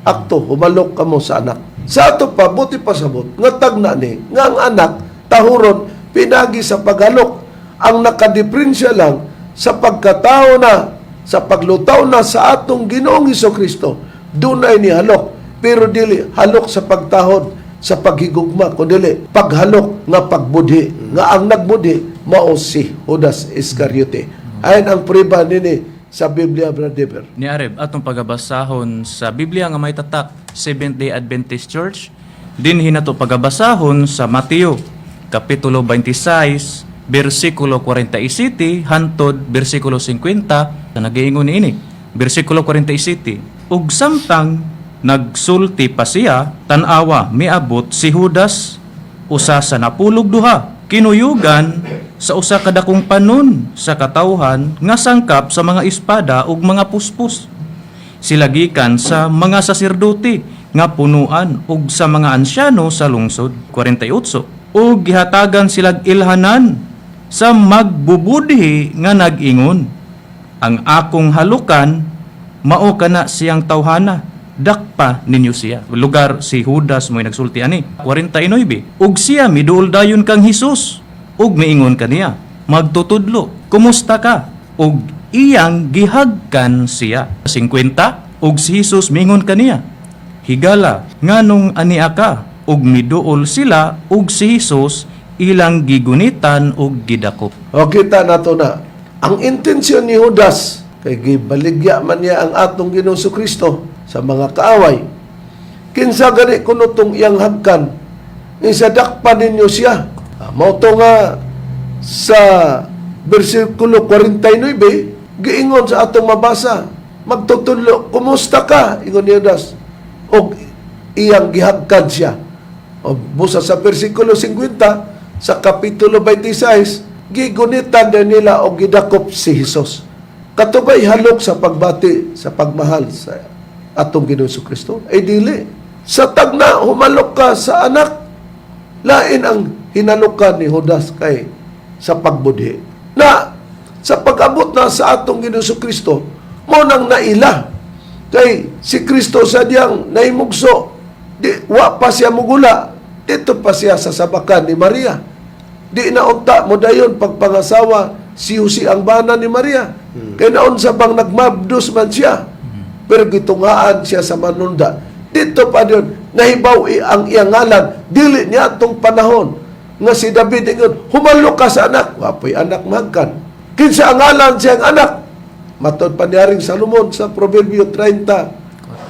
Akto, humalok kamo sa anak. Sa ato pa, buti pa sabot, nga tagna ni, nga ang anak, tahuron, pinagi sa paghalok. Ang nakadiprensya lang sa pagkatao na, sa paglutaw na sa atong Ginoong Kristo, dunay ni halok, pero dili halok sa pagtahod, sa paghigugma, kundi paghalok nga pagbudhi, nga ang nagbudhi mao si Judas Iscariote. Ayon ang priba nini sa Biblia, Brother Dever. Ni Areb, atong pagabasahon sa Biblia nga may tatak Seventh-day Adventist Church, dinhi nato pagabasahon sa Mateo kapitulo 26 bersikulo 47 hantod bersikulo 50 na nagiingon niini. Bersikulo 47. Ug samtang nagsulti pa siya, tan-awa miabot si Judas usa sa napulog duha kinuyugan sa usa ka dakong panon sa katawhan nga sangkap sa mga espada ug mga puspos sila gikan sa mga saserdote nga punuan ug sa mga ansyano sa lungsod. 48 ug gihatagan silag ilhanan sa magbubudhi nga nag-ingon, "Ang akong halukan mao kana siyang tawhana, dakpa ninyo siya." Lugar si Judas mo'y nagsulti ani. 49 ug siya miduol dayon kang Hesus ug miingon kaniya, "Magtutudlo, kumusta ka?" Ug iyang gihagkan siya. 50 ug si Hesus miingon kaniya, "Higala, nganong ania ka?" Ug miduol sila ug si Hesus ilang gigunitan ug gidakop. O kita nato na. Ang intensyon ni Judas, kay gibaligya man niya ang atong Ginoong Kristo sa mga kaaway. Kinsa gani kuno tong iyang hagkan, ni dakpan ninyo siya. Mao to nga sa bersikulo 49, giingon sa atong mabasa, magtutudlo, "Kumusta ka?" ingon ni Judas. Og iyang gihagkan siya. O busa sa bersikulo 50, sa kapitulo 26, gigunitan din nila og gidakop si Jesus. Kato ba'y halok sa pagbati, sa pagmahal sa atong Ginoong Kristo? Ay dili. Sa tagna, humalok ka sa anak. Lain ang hinalukan ni Judas kay sa pagbudhi. Na sa pag-abot na sa atong Ginoong Kristo, mao nang naila. Kay si Kristo sa diyang naimugso, di, wa pa siya mugula, dito pa siya sa sabakan ni Maria. Di na unta mo dayon pagpangasawa si Jose ang bana ni Maria. Kay naon sa bang nagmabdos man siya. Pero gitungaan siya sa manunda. Dito pa diyon, nahibaw ang iyang ngalan, dili niya atong panahon nga si David ingon, "Humalok ka sa anak." Wa po'y anak mahagkan. Kinsa ang ngalan siyang anak? Matod pa ni Haring Salomon sa Proverbio 30,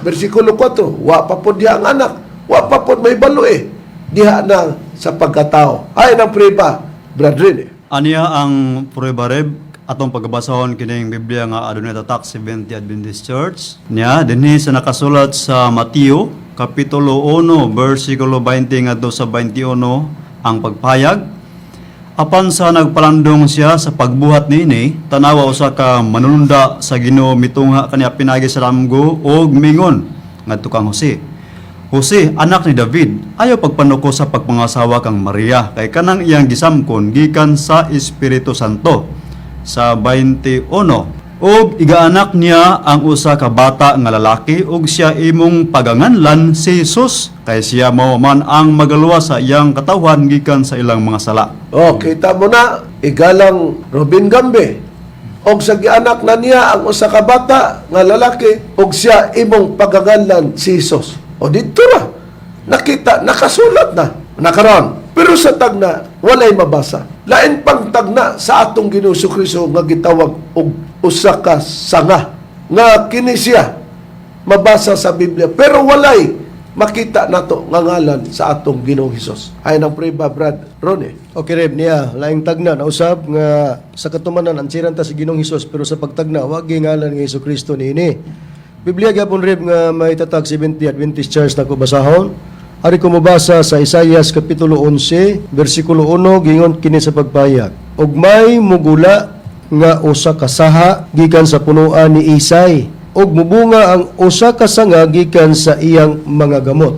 versikulo 4, wa pa pod diha ang anak, wa pa pod may balo eh. Diha na sa pagkatao. Ay ng preba, brethren. Aniya ang prueba, Reb, atong pagbasahon kining Biblia nga adunay tatak Seventh Adventist Church. Niya dinhi sa nakasulat sa Mateo kapitulo 1 bersikulo 20 ngadto sa 21 ang pagpayag. Apan sa nagpalandong siya sa pagbuhat niini, tanawa usa ka manununda sa Ginoo mitungha kaniya pinagi sa lamgo og mingon ngadto kang Jose. "Jose, anak ni David, ayaw pagpanuko sa pagpangasawa kang Maria, kay kanang iyang gisamkon gikan sa Espiritu Santo." Sa 21, "Ug igaanak niya ang usa ka bata nga lalaki ug siya imong paganganlan si Jesus, kay siya mao man ang magaluwas sa iyang katawhan gikan sa ilang mga sala." Oh, kita mo na, igalang Robin Gambe. Og sa gianak na niya ang usa ka bata nga lalaki og siya imong paganganlan si Jesus. O dito ra. Nakita, nakasulat na. Nakaron. Pero sa tagna, walay mabasa. Lain pang tagna sa atong Ginoo Kristo nga gitawag og usa ka sanga nga kini siya mabasa sa Biblia pero walay makita nato nga ngalan sa atong Ginoong Hesus. Ay nang prueba, Brad Ronnie. Okay, Reb, niya, laing tagna na usab nga sa katumanan ansiran ta sa Ginoong Hesus, pero sa pagtagna wa ngalan nga Hesus Kristo niini. Biblia gyapon, Reb, nga may tatag Seventh Adventist Church na ko basahon. Ari ko mobasa sa Isaias kapitulo 11 bersikulo 1, gingon kini sa pagpayag. "Ug may mugula nga usa ka saha gikan sa punuan ni Isay ug mubunga ang usa ka sanga gikan sa iyang mga gamot."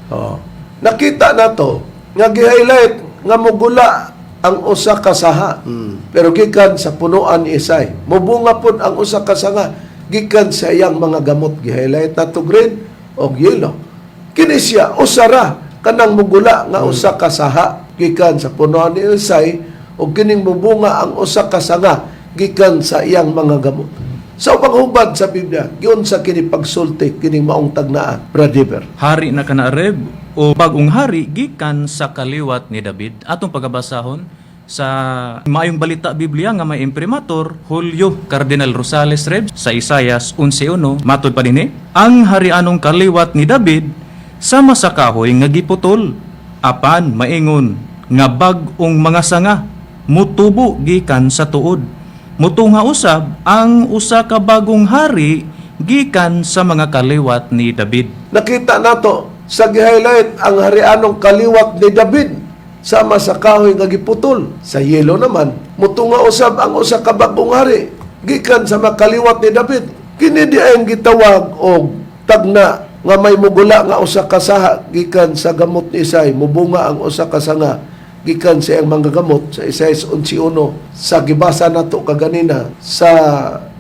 Oh. Nakita nato nga gi-highlight nga mugula ang usa ka saha. Pero gikan sa punuan ni Isay. Mubunga pud ang usa ka sanga gikan sa iyang mga gamot. Gi-highlight nato green og yellow. Kini siya usa ra kanang mugula nga usa ka saha gikan sa punuan ni Isay og kining mubunga ang usa ka sanga gikan sa iyang mga gamot. Sa ubang hubad sa Biblia, giunsa kini pagsulti kining maong tagnaa, Brother? Hari na kana, Reb, o bagong hari gikan sa kaliwat ni David. Atong pagabasahon sa Maayong Balita Biblia nga may imprimatur Julio Cardinal Rosales, Reb, sa Isayas 11:1, matod pa dinhi, ang harianong kaliwat ni David sama sa kahoy nga giputol, apan maingon nga bag-ong mga sanga mutubo gikan sa tuod. Mutunga usab ang usa ka bagong hari gikan sa mga kaliwat ni David. Nakita nato sa gi-highlight ang harianong kaliwat ni David sama sa kahoy nga giputol. Sa yellow naman, mutunga usab ang usa ka bagong hari gikan sa mga kaliwat ni David. Kini di ang gitawag og tagna nga may mugula nga usa ka saha gikan sa gamot ni Isay, mubunga ang usa ka sanga gikan sa iyang mga gamot sa Isaiah 11:1 sa gibasa nato kaganina sa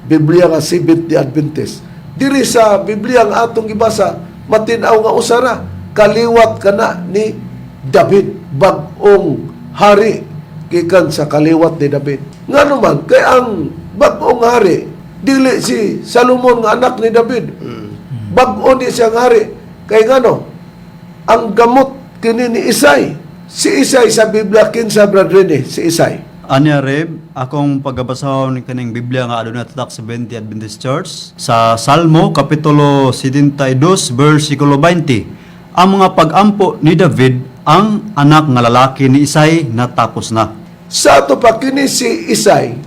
Biblia nga Seventh Day Adventist. Diri sa Biblia nga atong gibasa, matin-aw nga usara kaliwat kana ni David, bag-ong hari gikan sa kaliwat ni David. Ngano man kay ang bag-ong hari dili si Salomon nga anak ni David. Bag-o ni siyang hari kay ngano ang gamot kini ni Isay. Si Isay sa Biblia kinsa, Brad Rene, si Isay? Anya Reb, akong pagabasahon kaning Biblia nga aduna tatak sa 20 Adventist Church sa Salmo kapitulo 72 bersikulo 20. Ang mga pagampo ni David, ang anak nga lalaki ni Isay, natapos na. Sa ato pa kini si Isay,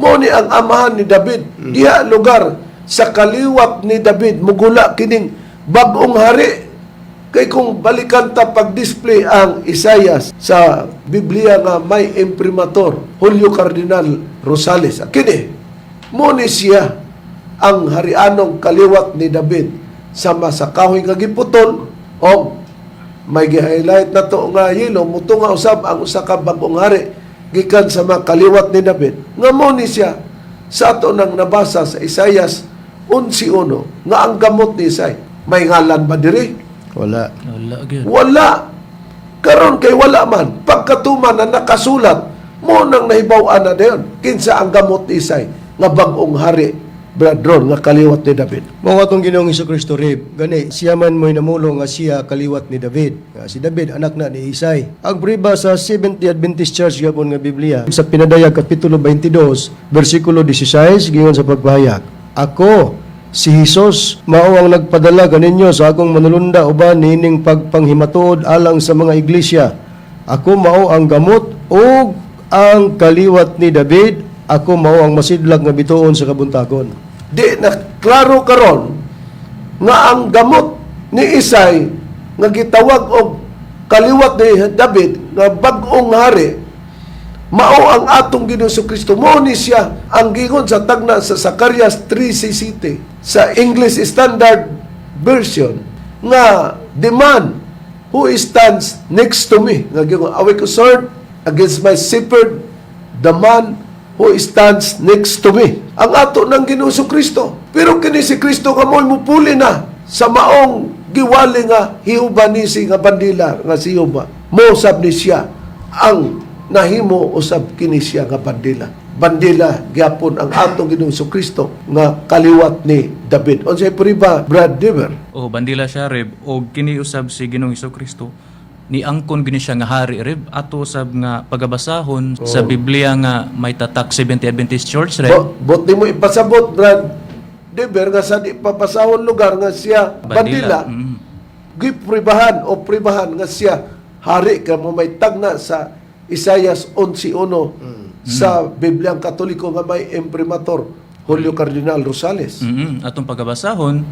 mo ni ang amahan ni David. Diha lugar sa kaliwat ni David mugula kining bag-ong hari. Kay kung balikan ta pag-display ang Isayas sa Biblia nga may imprimatur Julio Cardinal Rosales. Kini mo ni siya ang harianong kaliwat ni David sama sa kahoy nga giputol o may gi-highlight na to nga yelo mutunga usab ang usa ka bag-ong hari gikan sa mga kaliwat ni David nga mo ni siya sa ato nang nabasa sa Isayas 11 nga ang gamot ni Isay may ngalan ba diri? Wala. Wala gyud. Wala. Karon kay wala man, pagkatuman na nakasulat mo nang nahibaw-an na dayon kinsa ang gamot ni Isay nga bag-ong hari, brethren, nga kaliwat ni David. Mao atong Ginoong Kristo, Rib. Gani siya man mo'y namulong nga siya kaliwat ni David. Nga si David anak na ni Isay. Ang priba sa Seventh Adventist Church gapon nga Biblia sa Pinadayag kapitulo 22 bersikulo 16 giingon sa pagpahayag. Ako si Jesus mao ang nagpadala kaninyo sa akong manulunda uban niining pagpanghimatuod alang sa mga iglesia. Ako mao ang gamot ug ang kaliwat ni David. Ako mao ang masidlag nga bituon sa kabuntagon. Di na klaro karon nga ang gamot ni Isay nga gitawag og kaliwat ni David nga bag-ong hari mao ang atong Ginoong Kristo. Mo ni siya ang gingon sa tagna sa Zacarias 3:17 sa English Standard Version nga the man who stands next to me nga gingon away ko sword against my shepherd, the man who stands next to me, ang ato ng Ginoong Kristo. Pero kini si Kristo nga mo'y mupuli na sa maong giwali nga Hiubanisi nga bandila nga si Jehovah, mo sab ni siya ang nahimo usab kini siya nga bandila. Bandila gyapon ang atong Ginoong Kristo nga kaliwat ni David. Unsay priba, Brad Diver? O bandila siya, Reb, og kini usab si Ginoong Kristo ni angkon gini siya nga hari, Reb, ato usab nga pagabasahon sa Biblia nga may tatak Seventh Adventist Church, Reb. Bot di mo ipasabot, Brad Diver, nga sa di papasahon lugar nga siya bandila, gipribahan o pribahan nga siya hari ka mo may tagna sa Isayas 11:1 sa Bibliang Katoliko nga may imprimatur Julio Cardinal Rosales. Atong pagabasahon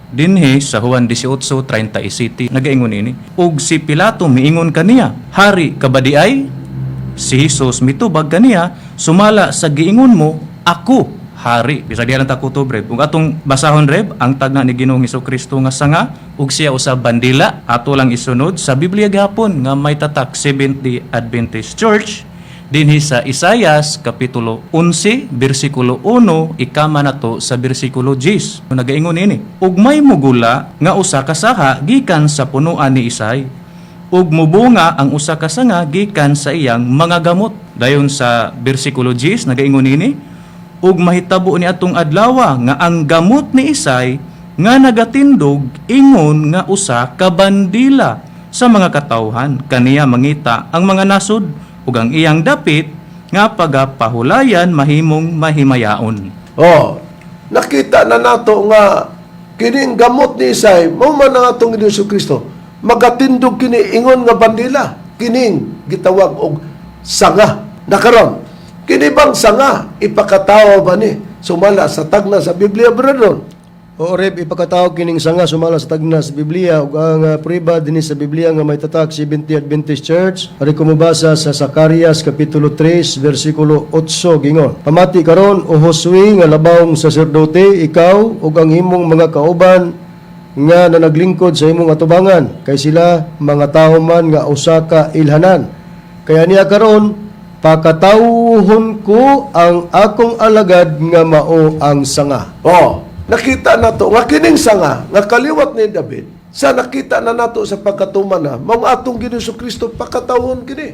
dinhi sa Juan 18:37 nagaingon ini. Ug si Pilato miingon kaniya, "Hari ka ba di ay?" Si Jesus mitubag kaniya, "Sumala sa giingon mo, ako hari." Bisag diha lang ta kutob, Reb. Ug atong basahon, Reb, ang tagna ni Ginoong Kristo nga sanga ug siya usa bandila, ato lang isunod sa Biblia gihapon nga may tatak Seventh-day Adventist Church dinhi sa Isayas kapitulo 11 bersikulo 1 ikama nato sa bersikulo 10. Nagaingon ini, ug may mugula nga usa ka saha gikan sa punuan ni Isay ug mubunga ang usa ka sanga gikan sa iyang mga gamot. Dayon sa bersikulo 10 nagaingon ini, ug mahitabo ni atong adlawa nga ang gamot ni Isay nga nagatindog ingon nga usa ka bandila sa mga katawhan, kaniya mangita ang mga nasod ug ang iyang dapit nga pagapahulayan mahimong mahimayaon. Oh, nakita na nato nga kining gamot ni Isay mao man ang atong Ginoong Kristo magatindog kini ingon nga bandila, kining gitawag og sanga. Nakaron kini bang sanga ipakatawo ba ni sumala sa tagna sa Biblia, brother? Oo, Reb, ipakatawag kining sanga sumala sa tagna sa Biblia ug ang priba dinhi sa Biblia nga may tatak Seventh Adventist Church. Ari ko mobasa sa Zacarias kapitulo 3 bersikulo 8 gingon. Pamati karon o Josue nga labawng saserdote, ikaw ug ang imong mga kauban nga nanaglingkod sa imong atubangan, kay sila mga tawo man nga usa ka ilhanan. Kaya niya karon pakatawhon ko ang akong alagad nga mao ang sanga. Oh, nakita na to nga kining sanga nga kaliwat ni David sa nakita na nato sa pagkatuman na mao atong Ginoong Kristo pakatawon kini.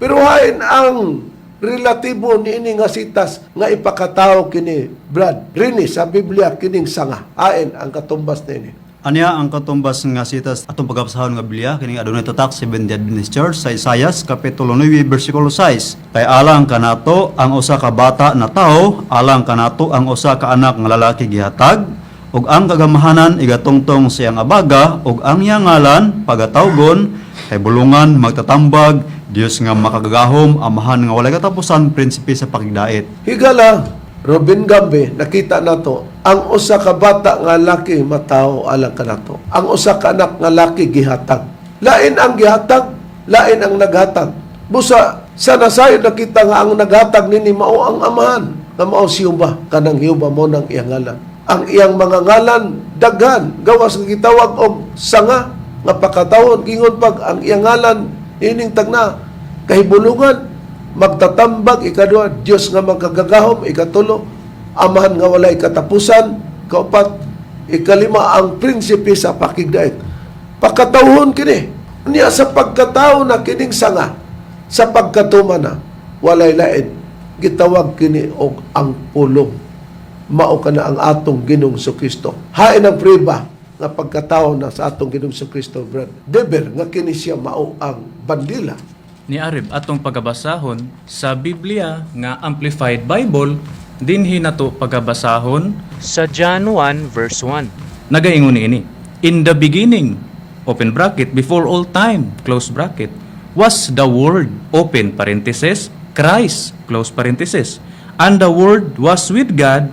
Pero hain ang relatibo niini nga sitas nga ipakatawo kini, Brad Rini, sa Biblia kining sanga? Ain ang katumbas niini? Anya ang katumbas nga sitas atong pagabasahon nga Biblia kining adunay tatak Seventh Day Adventist Church sa Isayas kapitulo 9 bersikulo 6. Kay alang kanato ang usa ka bata na tawo, alang kanato ang usa ka anak nga lalaki gihatag, ug ang kagamahanan igatungtong sa iyang abaga, ug ang iyang ngalan pagatawgon kay bulungan, magtatambag, Dios nga makagagahom, Amahan nga walay katapusan, Prinsipe sa pakigdait. Higala, Robin Gambe, nakita nato ang usa ka bata nga laki matawo alang kanato. Ang usa ka anak nga laki gihatag. Lain ang gihatag, lain ang naghatag. Busa sa nasayod nakita nga ang naghatag nini mao ang Amahan, nga mao si Jehova, kanang Jehova mo nang iyang ngalan. Ang iyang mga ngalan daghan, gawas nga gitawag og sanga nga pakatawon. Gingon pag ang iyang ngalan ining tagna kahibulungan, magtatambag, ikaduha, Dios nga makagagahom, ikatulo, Amahan nga walay katapusan, kaupat, ikalima, ang Prinsipe sa pakigdait. Pakatawhon kini niya sa pagkatao na kining sanga sa pagkatuma na walay lain, gitawag kini og ang Pulong, mao kana ang atong Ginoong Kristo. Hain ang priba nga pagkatao na sa atong Ginoong Kristo, Brad Deber, nga kini siya mao ang bandila. Ni Arib atong pagabasahon sa Biblia nga Amplified Bible, dinhi nato pagabasahon sa John 1 verse 1. Nagaingon niini, "In the beginning, open bracket, before all time, close bracket, was the Word, open parenthesis, Christ, close parenthesis, and the Word was with God,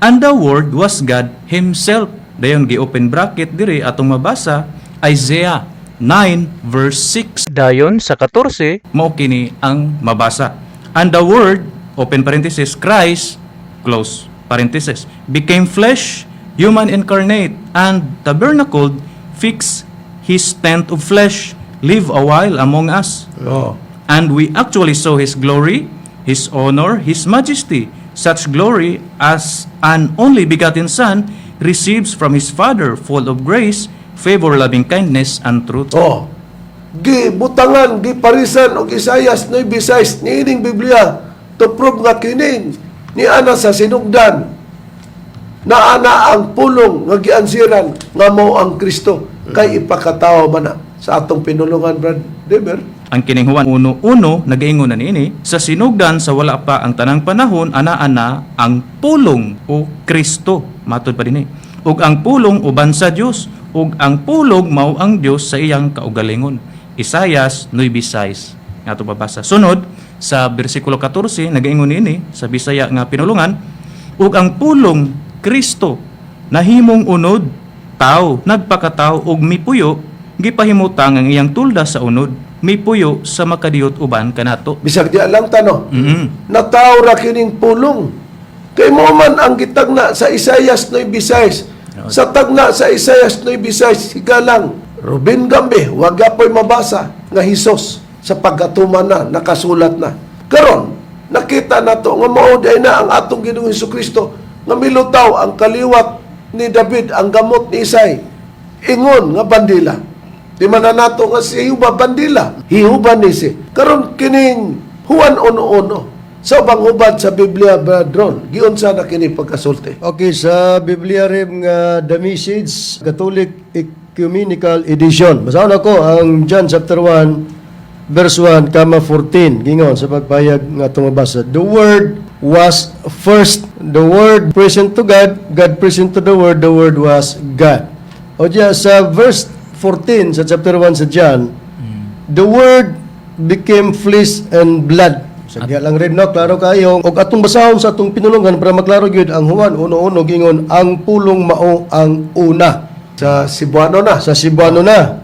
and the Word was God himself." Dayon gi-open bracket diri atong mabasa Isaiah 9 verse 6. Dayon sa 14, mao kini ang mabasa. "And the Word, open parenthesis, Christ, close parenthesis, became flesh, human incarnate, and tabernacled, fixed his tent of flesh, live a while among us. And we actually saw his glory, his honor, his majesty, such glory as an only begotten Son receives from his Father, full of grace, favor, loving kindness, and truth." Oh. Gibutangan, giparisan og Isaias 9:6 niining Biblia to prove nga kining ni ana sa sinugdan na ana ang Pulong nga giansiran nga mao ang Kristo kay ipakatawo man na sa atong pinulungan, Brad Deber. Ang kining Juan 1:1 nagaingon na niini, "Sa sinugdan, sa wala pa ang tanang panahon, ana-ana ang Pulong o Kristo." Matod pa dinhi. "Ug ang Pulong uban sa Dios, ug ang Pulong mao ang Dios sa iyang kaugalingon." Isayas 9:6. Nga ato pabasa. Sunod sa bersikulo 14 nagaingon niini sa Bisaya nga pinulungan, "Ug ang Pulong, Kristo, nahimong unod, tao, nagpakatao ug mipuyo, gipahimutang ang iyang tulda sa unod, mipuyo sa makadiyot uban kanato." Bisag di lang tano. Nataw ra kining Pulong. Kay mo man ang gitagna sa Isayas 9:6. Sa tagna sa Isayas 9:6, higalang Ruben Gambe, wag gapoy mabasa nga Hesus sa pagkatuman na nakasulat na. Karon, nakita nato nga mao diay na ang atong Ginoong Kristo nga milutaw, ang kaliwat ni David, ang gamot ni Isay. Ingon nga bandila. Di man na nato nga si Jehovah bandila. Jehovah ni si. Karon kining Juan 1:1. Sa ubang hubad sa Biblia, Brad Ron, giunsa na kini pagkasulti? Okay, sa Biblia rin nga The Message, Catholic Ecumenical Edition. Basahon ako ang John chapter 1 verse 1 comma 14. Gingon sa pagpayag nga atong mabasa. "The Word was first. The Word present to God, God present to the Word was God." O diya sa verse 14 sa chapter 1 sa John, "The Word became flesh and blood." Sa diya lang rin, no, klaro kayo. Og atong basahon sa atong pinulungan para maklaro gyud ang Juan 1:1, gingon ang Pulong mao ang una. Sa Cebuano na. Sa Cebuano na.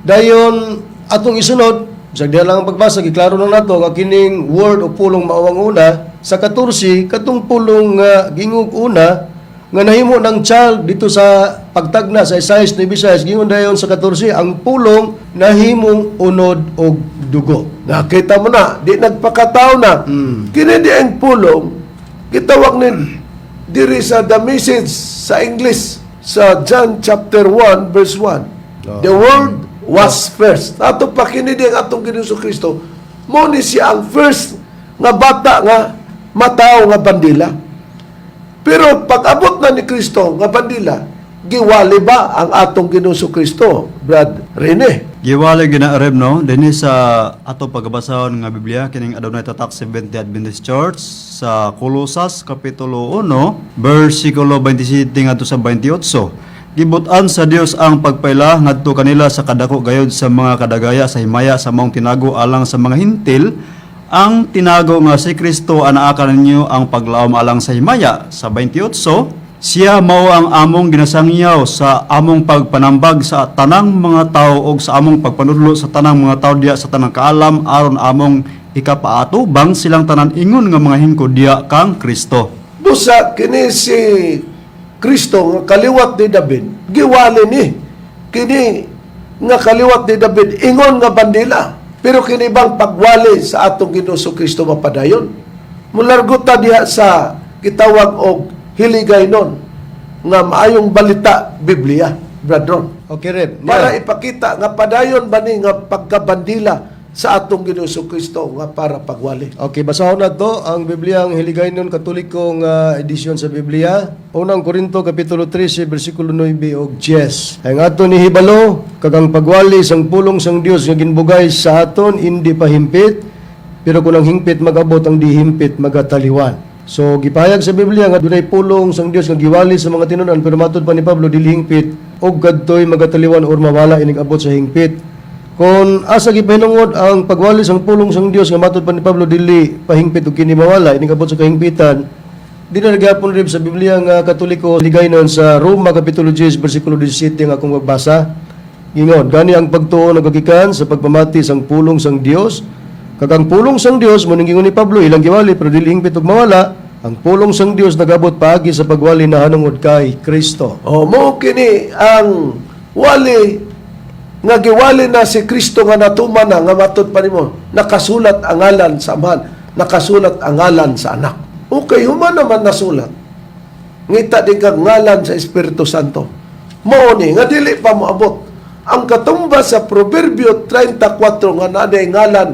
Dayon atong isunod, sa diya lang ang pagbasa, giklaro na nato nga kining Word o Pulong mao ang una. Sa 14, katong Pulong nga gingog una nga nahimo ng child dito sa pagtagna sa Isaiah 9:6, gingon dayon sa 14, ang Pulong nahimong unod og dugo. Nakita mo na, di nagpakatao na. Kini di ang Pulong, gitawag ni diri sa The Message sa English sa John chapter 1 verse 1. "The Word was first." Ato pa kini di ang atong Ginoong Kristo. Mo ni siya ang first nga bata nga matao nga bandila. Pero pag abot na ni Kristo nga bandila, Giwali ba ang atong Ginoong Kristo, Brad Rene? Giwali gina Reb, no, dinhi sa ato pagbasahon nga Biblia kining adunay tatak Seventh Day Adventist Church sa Kolosas kapitulo 1 bersikulo 27 ngadto sa 28. Gibutan sa Dios ang pagpaila ngadto kanila sa kadako gayod sa mga kadagaya sa himaya sa maong tinago alang sa mga Hintil, ang tinago nga si Kristo anaa kaninyo, ang paglaom alang sa himaya. Sa 28, siya mao ang among ginasangyaw sa among pagpanambag sa tanang mga tao og sa among pagpanudlo sa tanang mga tao diya sa tanang kaalam, aron among ikapaatubang silang tanan ingon nga mga hingkod diya kang Kristo. Busa kini si Kristo nga kaliwat ni David, giwali ni kini nga kaliwat ni David ingon nga bandila. Pero kini bang pagwali sa atong Ginoong Kristo mapadayon? Mulargo ta diha sa gitawag og Hiligaynon nga Maayong Balita Biblia, Brad Ron. Okay, Reb. Para ipakita nga padayon ba ni nga pagkabandila sa atong Ginoong Kristo nga para pagwali. Okay, basahon na to ang Biblia, ang Hiligaynon Katoliko nga edisyon sa Biblia. Unang Korinto kapitulo 13 bersikulo 9 ug 10. Ang aton ni hibalo kag ang pagwali sang pulong sang Dios nga ginbugay sa aton indi pa himpit, pero kung ang hingpit magabot, ang dihimpit magataliwan. So gipahayag sa Biblia nga dunay pulong sang Dios nga giwali sa mga tinun-an, pero matud pa ni Pablo dili hingpit ug kadtoy magataliwan or mawala inig abot sa hingpit. Kung asa gipahinungod ang pagwali sang pulong sang Dios nga matud pa ni Pablo dili pahingpit ug kini mawala inig abot sa kahingpitan, di na nagyapon, Reb, sa Biblia nga Katoliko Hiligaynon sa Roma kapitulo 10 bersikulo 17 nga akong magbasa. Ingon, gani ang pagtuo nagagikan sa pagpamati sang pulong sang Dios. Kag ang pulong sang Dios, mo ning gingon ni Pablo, ilang giwali pero dili hingpit ug mawala. Ang pulong sang Dios nagabot paagi sa pagwali na hanungod kay Kristo. O mo kini ang wali nga giwali na si Kristo nga natuman na nga matud pa nimo nakasulat ang ngalan sa Amahan, nakasulat ang ngalan sa Anak. Okay, human naman nasulat. Ngita din kag ngalan sa Espiritu Santo. Mao ni nga dili pa moabot ang katumba sa Proverbio 34 nga naanay ngalan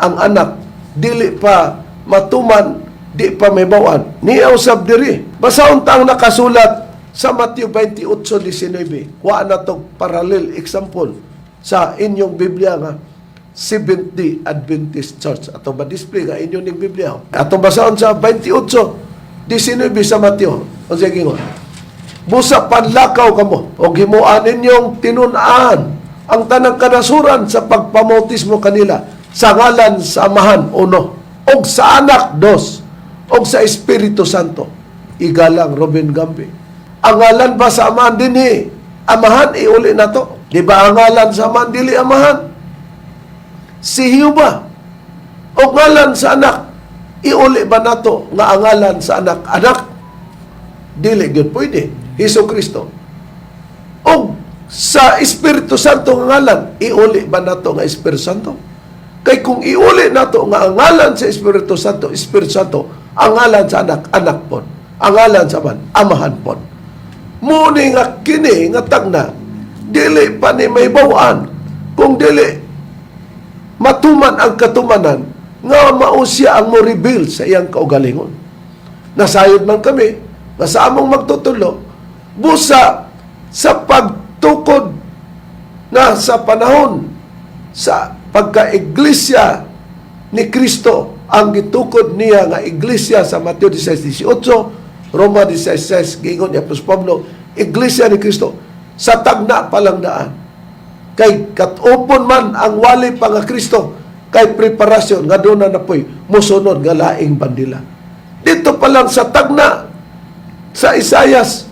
ang anak, dili pa matuman, di pa may bawan. Niya usab diri. Basahon ta ang nakasulat sa Matthew 28:19. Kuha na to parallel example sa inyong Biblia nga Seventh-day Adventist Church. Ato ba display nga inyong ning Biblia? Ato basahon sa 28:19 sa Matthew. Unsa gingon? Busa panlakaw kamo og himuan ninyong tinun-an ang tanang kanasuran sa pagpamautismo kanila sa ngalan sa Amahan, uno, og sa Anak, dos, og sa Espiritu Santo. Igalang Robin Gambi. Ang ngalan ba sa Amahan dinhi? Amahan iuli na to. Di ba ang ngalan sa Amahan dili Amahan? Si Jehovah. O ngalan sa Anak, iuli ba nato nga ang ngalan sa Anak Anak? Dili gyud pwede. Hesus Kristo. O sa Espiritu Santo nga ngalan, iuli ba nato nga Espiritu Santo? Kay kung iuli nato nga ang ngalan sa Espiritu Santo, Espiritu Santo, ang ngalan sa Anak, Anak pon. Ang ngalan sa Amahan, Amahan pon. Muni nga kini nga tagna, dili pa ni may bawaan kung dili matuman ang katumanan nga mao siya ang mo reveal sa iyang kaugalingon. Nasayod man kami nga sa among magtutulo, busa sa pagtukod na sa panahon sa pagka-iglesia ni Kristo, ang gitukod niya nga iglesia sa Mateo 16:18, Roma 16:6, giingon ni Apostol Pablo, iglesia ni Kristo sa tagna pa lang daan. Kay katupon man ang wali pa nga Kristo kay preparasyon nga doon na napoy musunod nga laing bandila. Dito pa lang sa tagna sa Isayas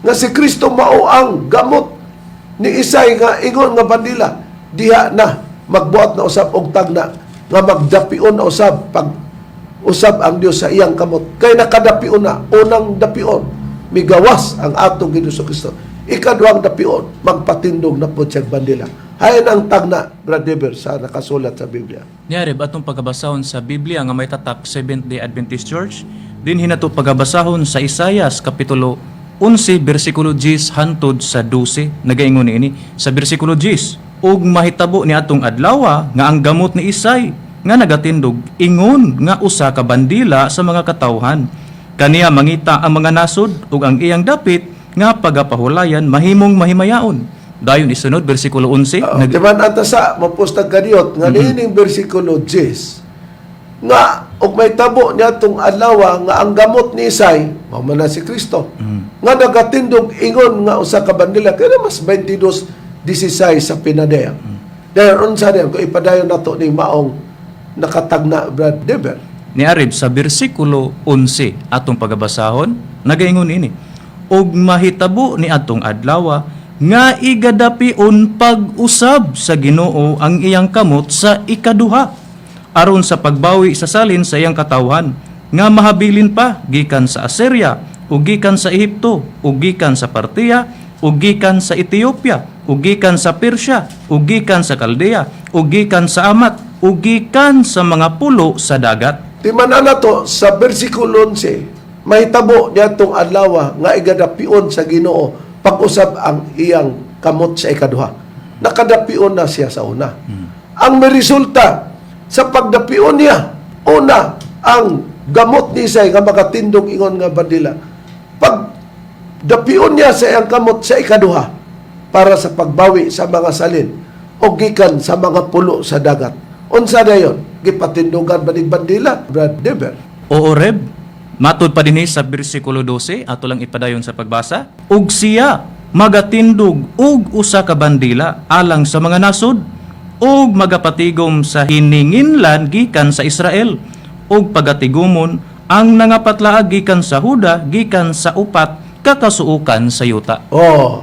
nga si Kristo mao ang gamot ni Isay nga ingon nga bandila, diha na magbuhat na usab og tagna nga magdapion na usab pag usab ang Dios sa iyang kamot, kay nakadapion na. Unang dapion, migawas ang atong Ginoong Kristo. Ikaduhang dapion, magpatindog na po siyang bandila. Hayan ang tagna, Brad Dever, sa nakasulat sa Biblia. Niya, Reb, atong pagabasahon sa Biblia nga may tatak Seventh-day Adventist Church, din hinato pagabasahon sa Isayas kapitulo 11 bersikulo 10 hantod sa 12. Nagaingon niini sa bersikulo 10, ug mahitabo ni atong adlawa nga ang gamot ni Isay nga nagatindog ingon nga usa ka bandila sa mga katawhan. Kaniya mangita ang mga nasod ug ang iyang dapit nga pagapahulayan mahimong mahimayaon. Dayon isunod bersikulo 11. Di ba ata sa mapustag kadiyot nga niining bersikulo 10 nga og may tabo niya tong adlaw nga ang gamot ni Isay mao man na si Kristo nga nagatindog ingon nga usa ka bandila kaya mas 22:16 sa Pinadea. Dahil unsa diyan kung ipadayon nato ning maong nakatagna, Brad Dever? Ni Arib sa bersikulo 11 atong pagabasahon, nagaingon ini: "Ug mahitabo ni atong adlaw nga igadapion pag-usab sa Ginoo ang iyang kamot sa ikaduha aron sa pagbawi sa salin sa iyang katawhan nga mahabilin pa gikan sa Assyria ug gikan sa Ehipto ug gikan sa Partia ug gikan sa Ethiopia ug gikan sa Persia ug gikan sa Caldea ug gikan sa Amat ug gikan sa mga pulo sa dagat." Timan na to sa bersikulo 11, mahitabo niya tong adlaw nga igadapion sa Ginoo pag-usab ang iyang kamot sa ikaduha. Nakadapion na siya sa una. Ang may resulta sa pagdapion niya, una, ang gamot ni Isay nga makatindog ingon nga bandila. Pag dapion niya sa iyang kamot sa ikaduha para sa pagbawi sa mga salin o gikan sa mga pulo sa dagat. Unsa dayon? Gipatindugan ba ning bandila, Brad Dever? Oo, Reb. Matud pa dinhi sa bersikulo 12, ato lang ipadayon sa pagbasa. "Ug siya magatindog og usa ka bandila alang sa mga nasod ug magapatigom sa hininginlan gikan sa Israel ug pagatigumon ang nangapatlaag gikan sa Huda, gikan sa upat ka kasuokan sa yuta." Oh.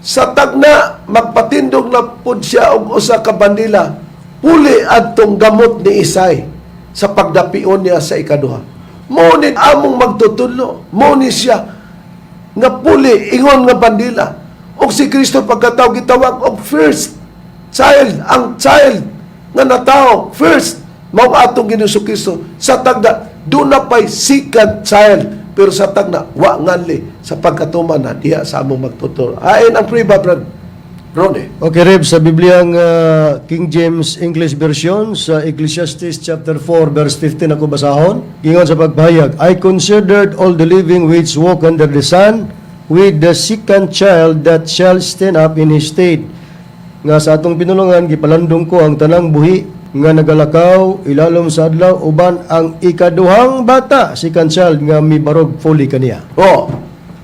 Sa tagna magpatindog na pud siya og usa ka bandila puli adtong gamot ni Isay sa pagdapion niya sa ikaduha. Mao ni among magtutudlo, mao ni siya nga puli ingon nga bandila. Og si Kristo pagkatao gitawag og first child, ang child nga natao first mao ang atong Ginoong Kristo. Sa tagna duna pay second child, pero sa tagna wa nganli sa pagkatuman na diha sa among magtuturo. Ain ang priba, Brad Ronnie? Okay, Reb, sa Bibliang King James English Version, sa Ecclesiastes chapter 4, verse 15 ako basahon. Ingon sa pagpahayag, "I considered all the living which walk under the sun, with the second child that shall stand up in his stead." Nga sa atong pinulungan, gipalandong ko ang tanang buhi nga nagalakaw ilalom sa adlaw uban ang ikaduhang bata, second child, nga mibarog puli kaniya. Oh,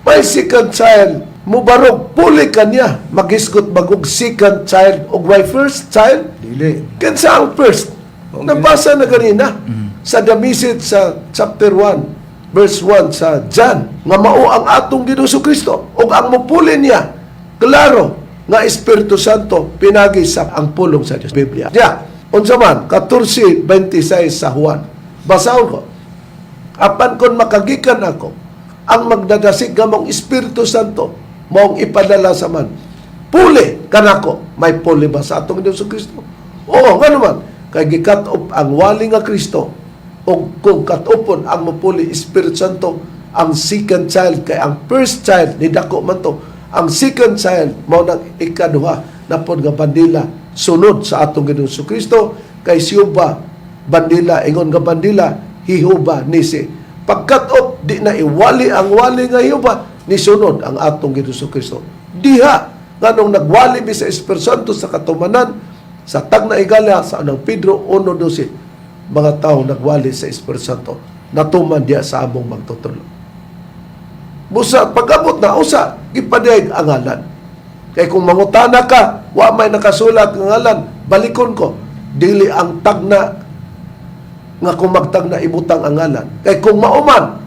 may second child mubarog puli kaniya. Magisgot bagog second child og way first child? Dili. Kinsa ang first? Nabasa na kanina sa the message sa chapter 1 verse 1 sa John nga mao ang atong Ginoong Kristo ug ang mupuli niya klaro nga Espiritu Santo pinagi sa ang pulong sa Dios, Biblia. Ya, unsa man 14:26 sa Juan. Basahon ko. "Apan kon makagikan ako, ang magdadasig nga mong Espiritu Santo, maong ipadala sa man. Puli kanako." May puli ba sa atong Ginoong Kristo? Oo, nga naman. Kay gikat-op ang wali nga Kristo, o kung kat-upon ang mupuli Espiritu Santo, ang second child, kay ang first child ni dako man to. Ang second child mao nang ikaduha na pod nga bandila sunod sa atong Ginoong Kristo, kay siyuba bandila, ingon nga bandila Jehovah Nisi. Pagkat-op di na iwali ang wali nga Jehovah, ni sunod ang atong Ginoong Kristo. Diha nganong nagwali mi sa Espiritu Santo sa katumanan sa tagna igala sa unang Pedro 1:12, mga tao nagwali sa Espiritu Santo natuman diha sa among magtutudlo. Busa pag-abot na usa gipadayag ang ngalan. Kay kung mangutana ka, wa may nakasulat nga ngalan, balikon ko. Dili ang tagna nga kung magtagna ibutang ang ngalan. Kay kung mauman,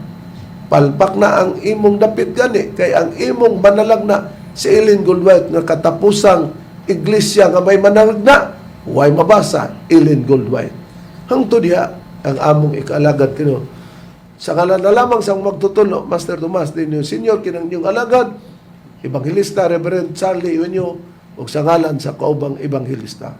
palpak na ang imong dapit gani, kay ang imong manalagna si Ellen Goldwhite nga katapusang iglesia nga may manalagna, way mabasa Ellen Goldwhite. Hangtod diha ang among ikaalagad kino. Sa ngalan na lamang sa magtutudlo, Master Tomas din yung senior kinang inyong alagad, Evangelista Reverend Charlie Eugenio, ug sa ngalan sa kaubang ebanghelista.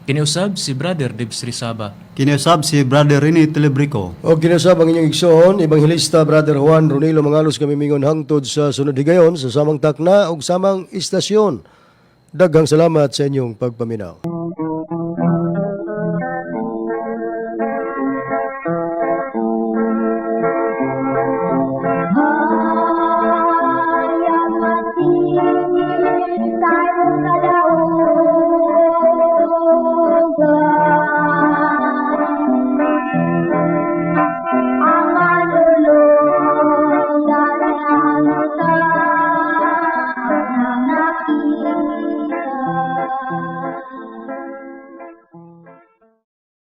Kiniusab si Brother Debs Rizaba. Kiniusab si Brother Rene Telebrico. O kinusab ang inyong igsoon, Ebanghelista Brother Juan Ronilo Mangalos, kami mingon hangtod sa sunod higayon sa samang takna ug samang istasyon. Daghang salamat sa inyong pagpaminaw.